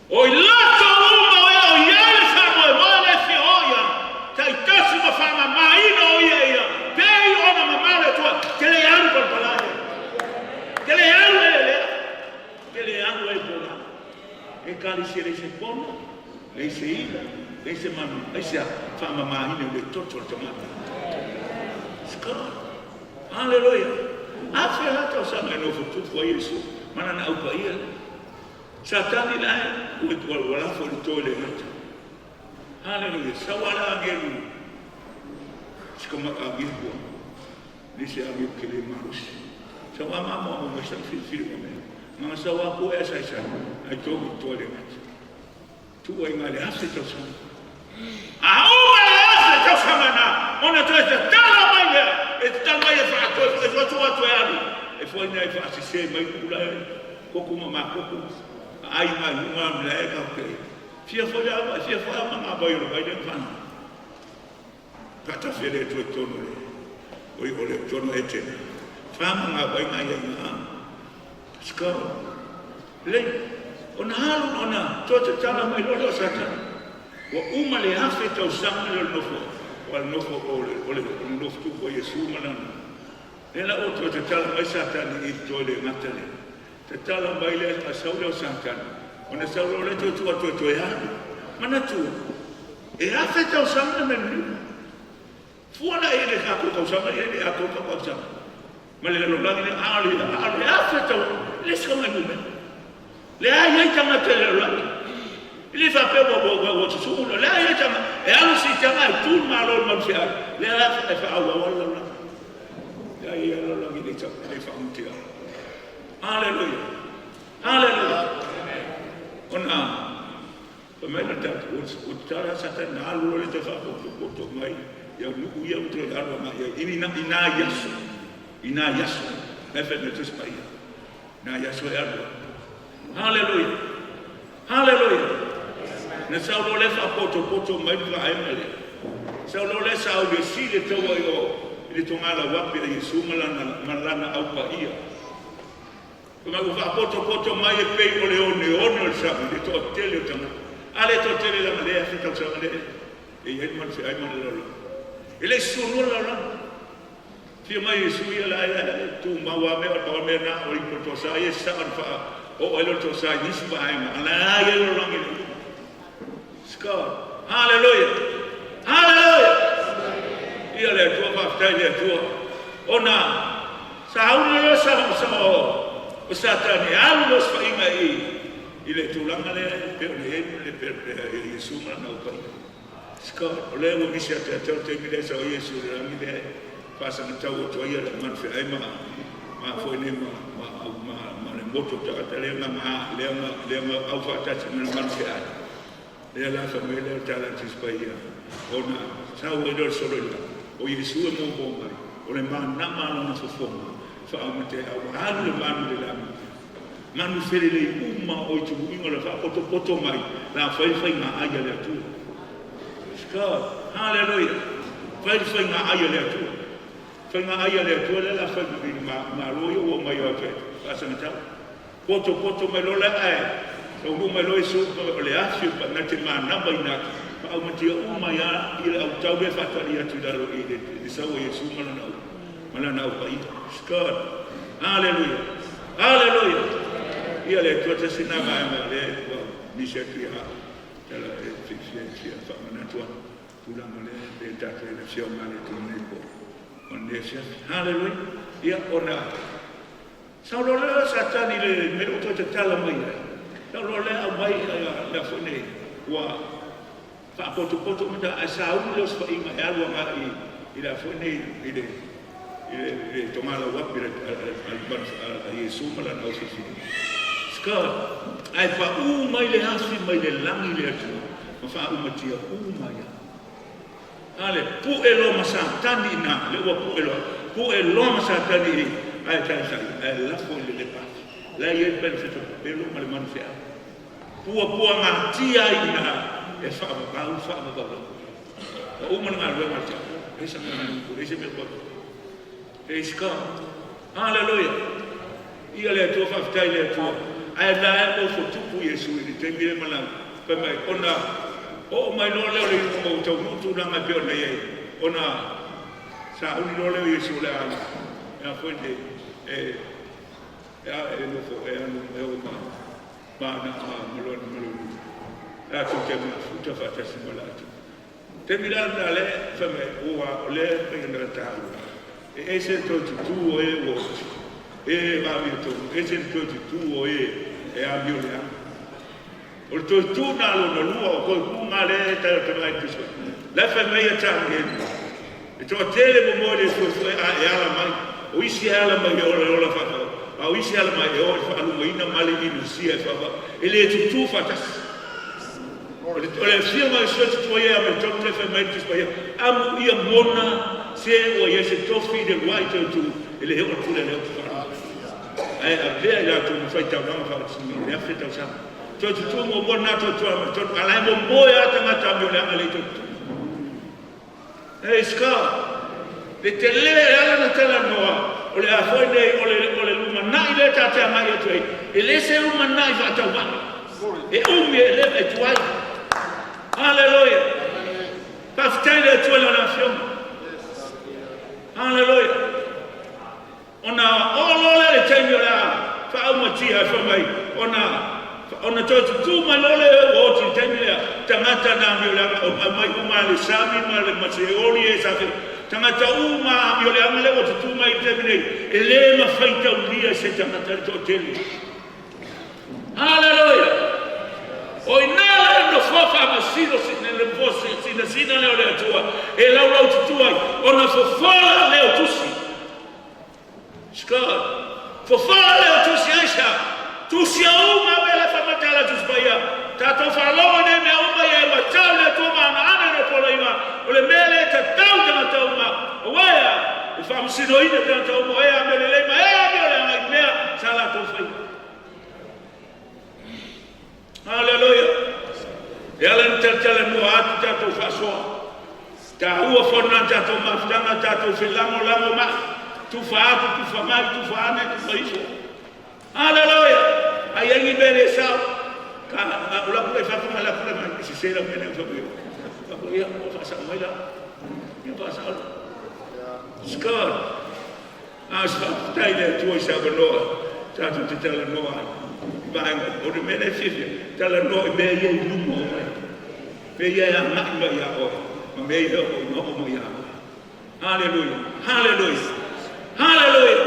O i latou uma o ea o iai le faamoemoe le fia o ia, taitasi ma whaamamaina o ia ia, pei ona mamao le Atua, te le alu palapala ia. Te le alu e lea, te le alu e pōla. Ekalesia leai se pono, leai se ila, leai se manu, leai se faamamaina i le toto o le Tamaiti. It's God. Haleluia. Afe la tausaga e nofo tupu ai Iesu ma lana au paia lea. Satani la e ua ua lafo i le toe le gata. Haleluia. Sau ala agelu si ka maka agelu le se agelu ke le malosi. Sau a mamo amo mai sa filifili o mea. Manga sau a koe a sai sai ai tō i toa le gata. Tuu ai ngā le 1000 tausaga. A uma le 1000 tausaga na, ona toe tatala mai lea, e tatala mai e whaatoe, e whatu atu e alu, e whaina e whaasise mai kula e koko ma makoko, a ai ngā lunga am le e ka te. Fia whai a, fia whai a ngā vai o le vai le whana. Whaatawhia le toe tono le, oi o le tono e tena. Whama ngā vai ngā ia ngā. Let's go. Lei, ona alu ona toe tatala mai loa lea o Satani. Ua uma le 1000 tausaga lea o le nofo, o le nofo o le, o le, o le nofo tupu o Iesu ma lana. Lea la ua toe tatala mai Satani i le toe le gata lea. Tatala mai lea, a sau lea o Satani. Ona sau loa lea toe tuu atu e toe alu. Manatua, e 1000 tausaga le mea lelei. Fua la i le tatou tausaga ia i le atoa tatou tausaga ma le lalolagi lea, a o le, a o le afe tau, e le se tauga numera. Leai ai tagata i le lalolagi. E le faapea ua, ua, ua, ua susu, leai ai tagata. E alu si taga e tu le Malo i le manuseai, lea la e faaauau ai le lalolagi. Leai ai le lalolagi e le, e le faamutia. Haleluia. Haleluia. Ona Fai mai le tatou ua tatala Satani na alu loa lea toe faapotopoto mai i au nuu ia ua toe alu agai ai i nai i nai aso i nai aso la e fai mai le Tusi Paia nai aso e alu ai. Haleluia! Haleluia! Na sau loa lea faapotopoto mai le vaega lea. Sau loa lea sauli e sili le taua i o i le togala uapi a Iesu ma lana ma lana au paia. Fai mai ua faapotopoto mai e pei o le oneone o le sami, le toatele o tagata. A le toatele leaga lea afe tausaga lea e i ai le malofeai ma le lalolagi. E le i susuanua le lalolagi. Fia mai Iesu ia la ia e tumau a mea o le pau mea na o ipo tosa ia sa ona faa oo ai le tosa i nisi vaega a la ia le lalolagi le uma. Scar. Hallelujah. Hallelujah. Ia le Atua, faafetai le Atua. Ona sauni loa sa sa o Satani e alu loa se faiga i i le tulaga lea e pei ona i ai le pe pe Iesu ma lana aupaia. Scar. O lea ua misi atu ia te au le taimi lea sa o Iesu i le lagi lea e faasagatau atu ai ia le manufeai ma ma foi nei ma ma ma ma le motu o tagata lea na lea na lea na aufaatasi ma le manufeai. Lea la fai mai lea o le tala a le Tusi Paia, ona sau ai lea o le solo i lalo, o Iesu e muamua mai, o le manama a lona fofoga, faaumate ai, a ua alu le manu i le lagi. Manu felelei uma o i tuluiga o le faapotopoto mai la fai le faiga ai a le Atua. Praise God. Hallelujah. Fai le faiga ai a le Atua. Faiga ai a le Atua lea la fai i malo ia ua omai o atu e faasagatau. Poto poto mai loa lea ae taunuu mai loa Iesu o le afi na te manava ina atu faaumatia uma ai lava i le autau lea e faatali atu i lalo i le sau a Iesu ma lana au paia. Praise God. Hallelujah. Hallelujah. Ia le Atua tasi na vaega lea ua misi atu ia au. Tala e fia fia faamanatu atu tulaga lea pe tatou i le afioga a le Atua nei po o lenei afiafi. Hallelujah. Ia ona sau loa lea o Satani i le mea ua toe tatala mai ai. Sau loa lea aumai lea foi nei ua faapotopoto uma ae sauni le osofaiga e alu agai i le foi nei i le togalau api a Iesu ma lana aufilifiliga. God. Ae paū mai le afi mai le lagi le Atua ma faaumatia uma ia. Ale, pu'e loa ma Satani i ina, le ua pu'e loa, pu'e loa ma Satani i ae taitai, ae lafo i le lepa afi. La e i ai le penefeta pepelo ma le manu feau. Puapuagatia ai i ina e faavavau, faavavau lava. Ua uma le galuega a le tiakono, leai se mea, leai se mea toe. Praise God. Hallelujah. Ia le Atua, faafetai i le Atua. Ae la e ofo tupu Iesu i le taimi le malaga. Fai mai, ona oo mai loa lea o le iuga ma ua taunuu tulaga e pei ona i ai, ona sauni loa lea o Iesu o le a alu, e a foi nei, e nofo, e alu e oo ma ma ma ma lona ma lona latou te mafuta faatasi ma latou. Taimi la lena lea fai mai ua o lea e pei ona taua, e ese le toe tutū o e ua oti, e amiotonu, ese le toe tutū o e e amioleaga. O le toe tū nā lona lua o toe tū ngā lea e tai o te vai tusi. La e fai mai ia Tāmieli, e toatele momoe le fuefue a e ala mai, o isi e ala mai e ola e ola whaakau, a o isi e ala mai e o e whaalumaina ma le inusia e whaawha, e le tutū whaatasi. O le afioga i Iesu tutua ia amiotonu le fai mai le Tusi Paia, amu ia mona se ua i ai se tofi i le lua'i tautu e le oo atu le leo faalogo. Ae avea i latou ma faitaulaga faamatinoina i le afe tausaga. Toe tutū muamua lena toe tua amiotonu, a la e momoe lava tagata amioleaga e le i toe tutū. Praise God. Le tele e ala na talanoa, o le a foi nei, o le lumanai lea ta te agai atu ai, e le se lumanai faatauvaa. E umi e leva e tuai. Haleluia. Faafetai le Atua i Lana Afioga. Haleluia. Ona oo loa lea i le taimi o le a faaumatia e fai mai, ona toe tutū mai loa lea ua oti i le taimi lea, tagata na amioleaga, o aumai uma lava le sami ma le maseoli e sa tagata uma a amioleaga lea ua tutū mai i le taimi nei, e le mafai taulia e se tagata le toatele. Haleluia! O i ina la le nofoa faamasino le nofoa sinasina lea o le Atua e laulaututu ai, ona fofola lea o tusi. Scott. Fofola lea o tusi aisea? Tusia uma mea la e faamatala Tusi Paia. Tatou faalogo i nei mea uma ia e matau le Atua ma ana ana i poloaiga o le mea lea e tatau i tagata uma. Aua e a? E faamasinoina tagata uma o e amio lelei ma e amio leaga i mea sa latou faia. Haleluia! E ala ona talatalanoa atu tatou faasoa. Taua foi lena tatou mafutaga, tatou felagolago mai. Tufa atu, tufa mai, tufa ane, tufa ifo. Haleluia! Ai ai ni mea le sao. Ka o la pule fafo ma la pule mai. Se se la mea le fa mai. Fa ia, o faasao mai la. Ia faasao. Scott. A o se faafetai i le Atua i se avanoa tatou te talanoa ai i vaega o le mea lea e fiafia, talanoa i mea ia i luma o oe, mea ia e agai mai iā oe, ma mea ia e oo ina oo mai iā oe. Haleluia! Haleluia! Haleluia!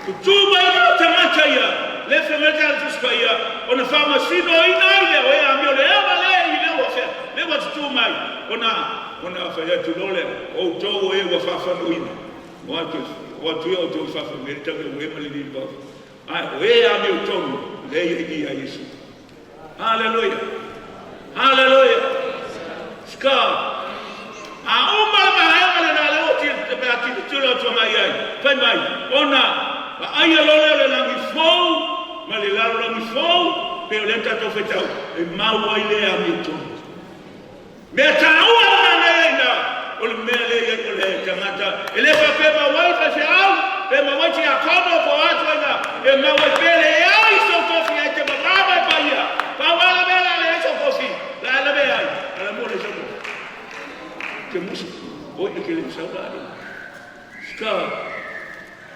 Tutū mai lea o tagata ia, le fai mai le Tusi Paia, ona faamasinoina ai lea o e amio le ava lea i lea ua fea, lea ua tutū mai, ona fai atu loa lea, o outou o e ua faafanoina, o atu, o atu ia outou i fafo i mea tau e ma le lili vao. Ae o e amiotonu, lea ia i ia Iesu. Haleluia! Haleluia! Ska! A uma le vaega lena lea ua te a tilotilo atu agai ai, fai mai, ona vaaia loa lea o le lagi fou. Ma le lalolagi fou, pei o lea na tatou faitau, e mau ai le amiotonu. Mea taua lena lea e i ai i ina, o le mea lea e i ai o le tagata, e le faapea e mau ai faifeau, pe mau ai tiakono po o a ituaiga, e mau ai pe leai sou tofi ae te mama mai paia. Pau lava le mea o le a leai sou tofi, o le a e lavea ai, a le mua leai sou tofi. Te musu, oi e te le sau la alii. Ska.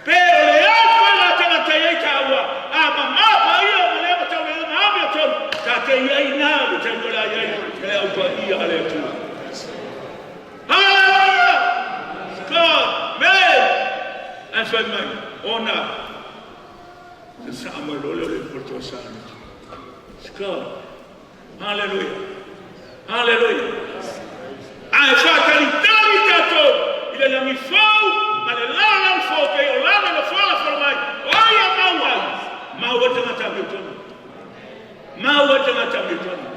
Pe o le ai koe la tagata i ai taua, a mama paia ma le ava taulelega ma amiotonu, ta te i ai ina le taimi o le a i ai le au paia a le Atua. Hallelujah! God, man! Ae fai mai, ona sasaa mai loa lea o le ipu o le toa sa le Atua. God. Haleluia! Haleluia! Ae faatalitali tatou i le lagi fou ma le lalolagi fou pei o lana na folafola mai, o ai a mau ai? Mau ai tagata amiotonu. Mau ai tagata amiotonu.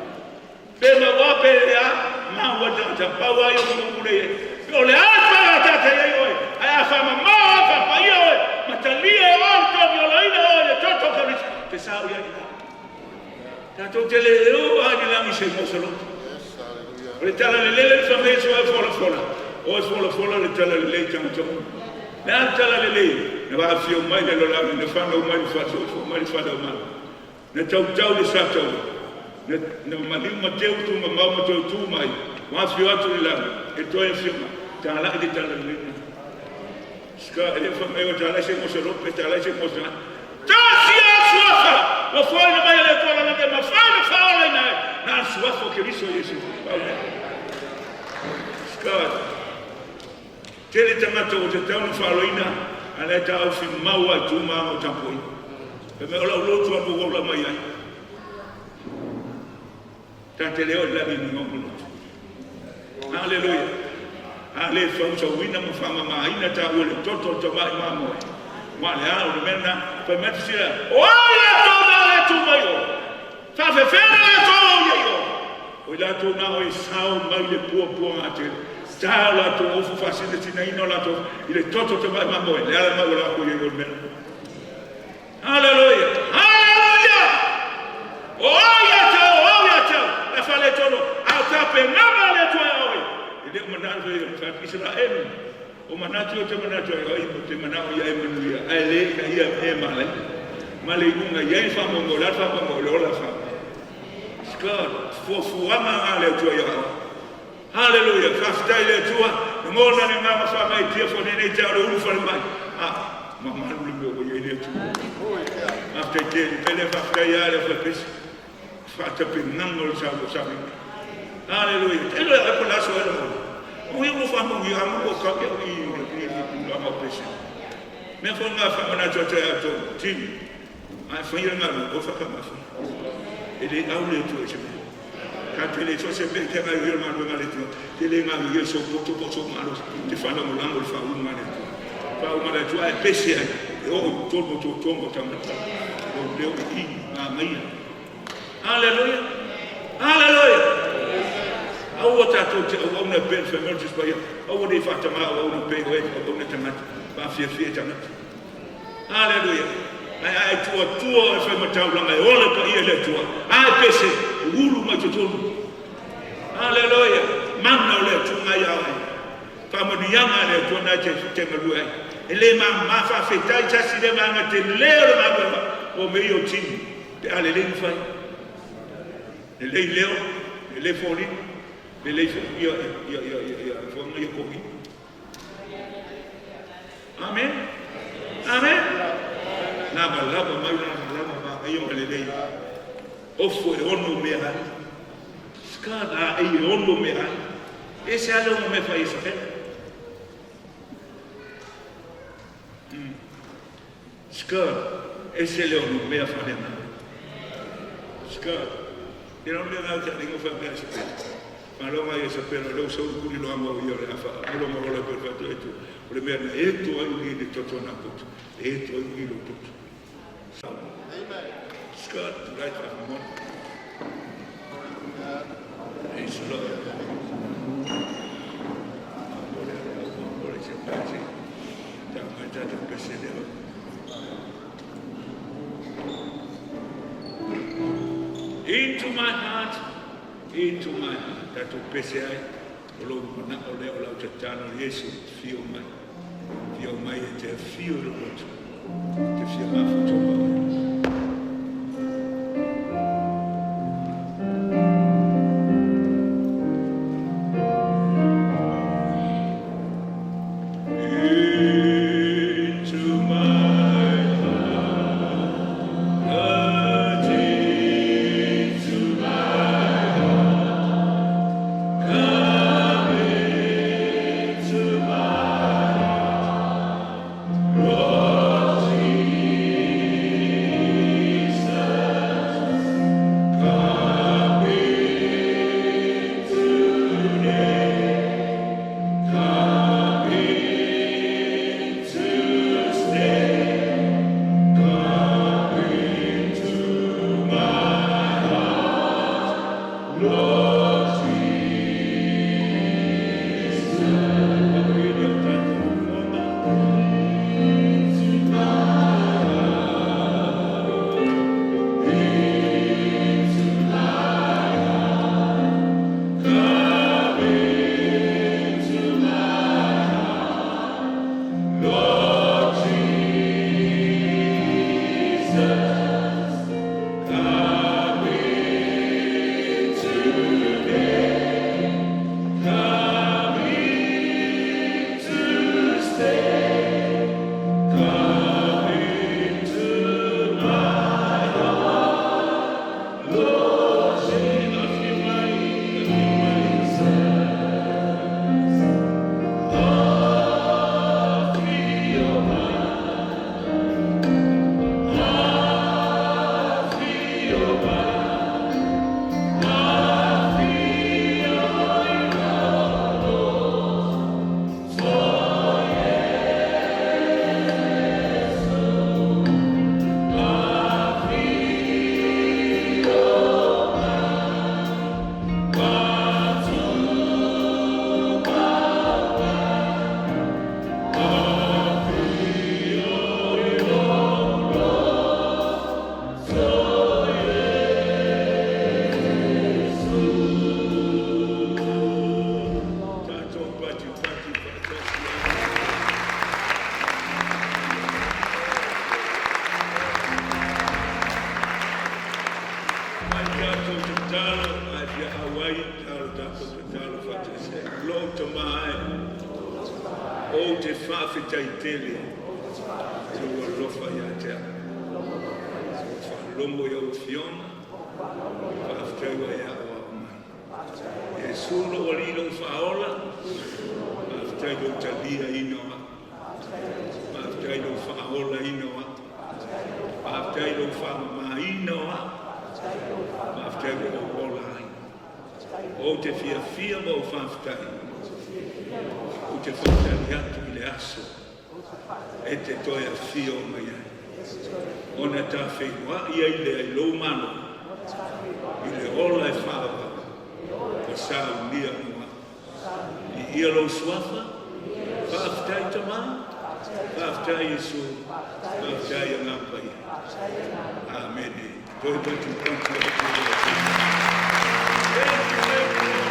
Pe mau a pe le a, mau ai tagata. Pau ai o mumu le ai. O le a le tata i ai oe, ae a faamamao oe, faapaia oe, ma talia e oe le togi olaina oe le toto o Keriso, te sao i ai i Tatou te le oo lava i le lagi se i mausaloto. O le tala lelei le fai mai e folafola, o e folafola le tala lelei tagata uma. Le a le tala lelei? Na vaafio mai le lalolagi, na fanau mai le faasoifua mai le fale o mana. Na tautau le sa taua, na, na maliu ma teu tumamau ma toe tu mai, vaafio atu le lagi, e toe afio mai. Talai le tala lelei na. Ska, e le fai mai o talai se mausaloto, pe talai se mausaloto. Tasi lava le Suafa ua foaina mai e le Atua Lana e mafai ona faaolaina ai, na o le Suafa o Keriso Iesu. Pau lea. God. Tele tagata ua tatau ona faaloina, a la e taofi mau lava i tu ma aga o tapuaiga. Fai mai, o lau lotu lava ua ola mai ai. Ta te le oo i lagi ni ngau lotu. Haleluia. A le fausauina ma faamamaina taua i le toto o le tamai mamoe. Ma le a o le mea lena, fai mai te sila, o ai latou na le tu mai o? Faafefea latou au iai o? O i latou na o e sao mai le puapuaga tele. Ta o latou ofu faasinasinaina o latou i le toto o tamai mamoe, le ala mai ua lakou iai o le mea lena. Haleluia! Haleluia! O au ia te au, o au ia te au, e faaletonu, a o tapenaga a le Atua ia oe. E le o manatu ai o tagata Isaraelu, o manatu ou te manatu ai oe, ou te manao ia e manuia, ae le ina ia e malaia. Ma le iuga e i ai le faamoemoe, o le a le faamoemoe? O le ola faamoemoe. God, fuafuaga a le Atua ia oe. Haleluia! Faafetai i le Atua, lagona le agaga faagaeetia foi lenei taeao i le ulu falemai. A, mamalu le mea ua i ai le Atua. Faafetai tele. Mea lea faafetai lava le Aufaipesu. Faatapenaga o le saua sauni. Haleluia! Tailo ia oe po o le aso ea lagona. O ia ua faamanuia anga ua kau ia i i i tulaga o pese. Mea foi lena faamanatu atu ai ia outou, tini. A e faia le galuega, aua faatamafa. E le au le Atua i se mea. Ka te le so o se mea e te gaioia le galuega a le Atua, te le gaioia i sou poto po o sou malosi, te faalagolago i le faauuga a le Atua. Faauuga a le Atua ae pese ai, e oo i totonu o totoga o tagata, lou leo i i, manaia. Haleluia! Haleluia! Aua tatou te auauna e pei o le fai mai o le Tusi Paia, aua ne i faatama auauna pei o e auauna tagata, faafiafia i tagata. Aleluia! Ae a e tuatua oe fai ma taulaga e ola le paia i le Atua, a e pese, ulu mai totonu. Aleluia! Mana o le Atua na ia oe. Faamanuiaga a le Atua na e te, te galue ai. E le mamā faafetai tasi lea vaega tele o le galuega o mea ia o tini, pe a lelei na fai. Lelei leo, lelei foliga, lelei foi ia, ia, ia, ia, ia, ia, ia kohi. Amen. Amen. Lavalava mai lavalava manaia ma lelei. Ofo e ono mea ai. Ska la ei e ono mea ai. E se ale ono mea fai e safela. Ska e se le ono mea whalena. Ska. Te rau lea ngau te aringa whai mea e safela. Malo mai e sapela o lea ua sau le kuli loa mau ia o le afa mulo ma ola pe fato etu o le mea na eto ai uli le toto na poto e eto ai uli lo toto. Amen. Scott, right from one. Praise the Lord. Into my heart, into my heart. Tatou pese ai, o lou manao lea, o lau tatalo, Iesu, e te afio mai. Afio mai e te afio i lou loto. Ou te fia mafuta ma oe. Into my heart, into my heart, come into my heart, Lord Jesus, come in today, come in to stay, come into my heart, Lord Jesus. Pamoja tatou fofoga. Into my heart, into my heart, come into my heart, Lord Jesus, come in today, come in to stay, come into my heart, Lord Jesus. Afio mai, afio mai. Afio mai, afio mai, afio i lou Iesu. Afio mai, fatumau mai, afio i lou loto, Iesu. Tatou patipati faatasi ai. Mai tatou tatalo ae fia auai talo tatou tatalo faatasi ai. Lou Tama e, ou te faafetai tele i lou alofa ia te au. Ua faalogo i au afioga, faafetai ua e aoao mai. Iesu lou Alii, lou Faaola, faafetai i lou taliaina o au. Faafetai i lou faaolaina o au. Faafetai i lou faamamaina o au. Faafetai ua ou ola ai. Ou te fiafia ma ou faafetai. Ou te faatali atu i le aso e te toe afio mai ai. Ona ta feiloai ai lea i lou Malo i le ola e faavavau ua saunia mo au. Viia lou Suafa, faafetai Tama, faafetai Iesu, faafetai Agaga Paia. Amene. Toe patipati atu i le Atua. Thank you, thank you.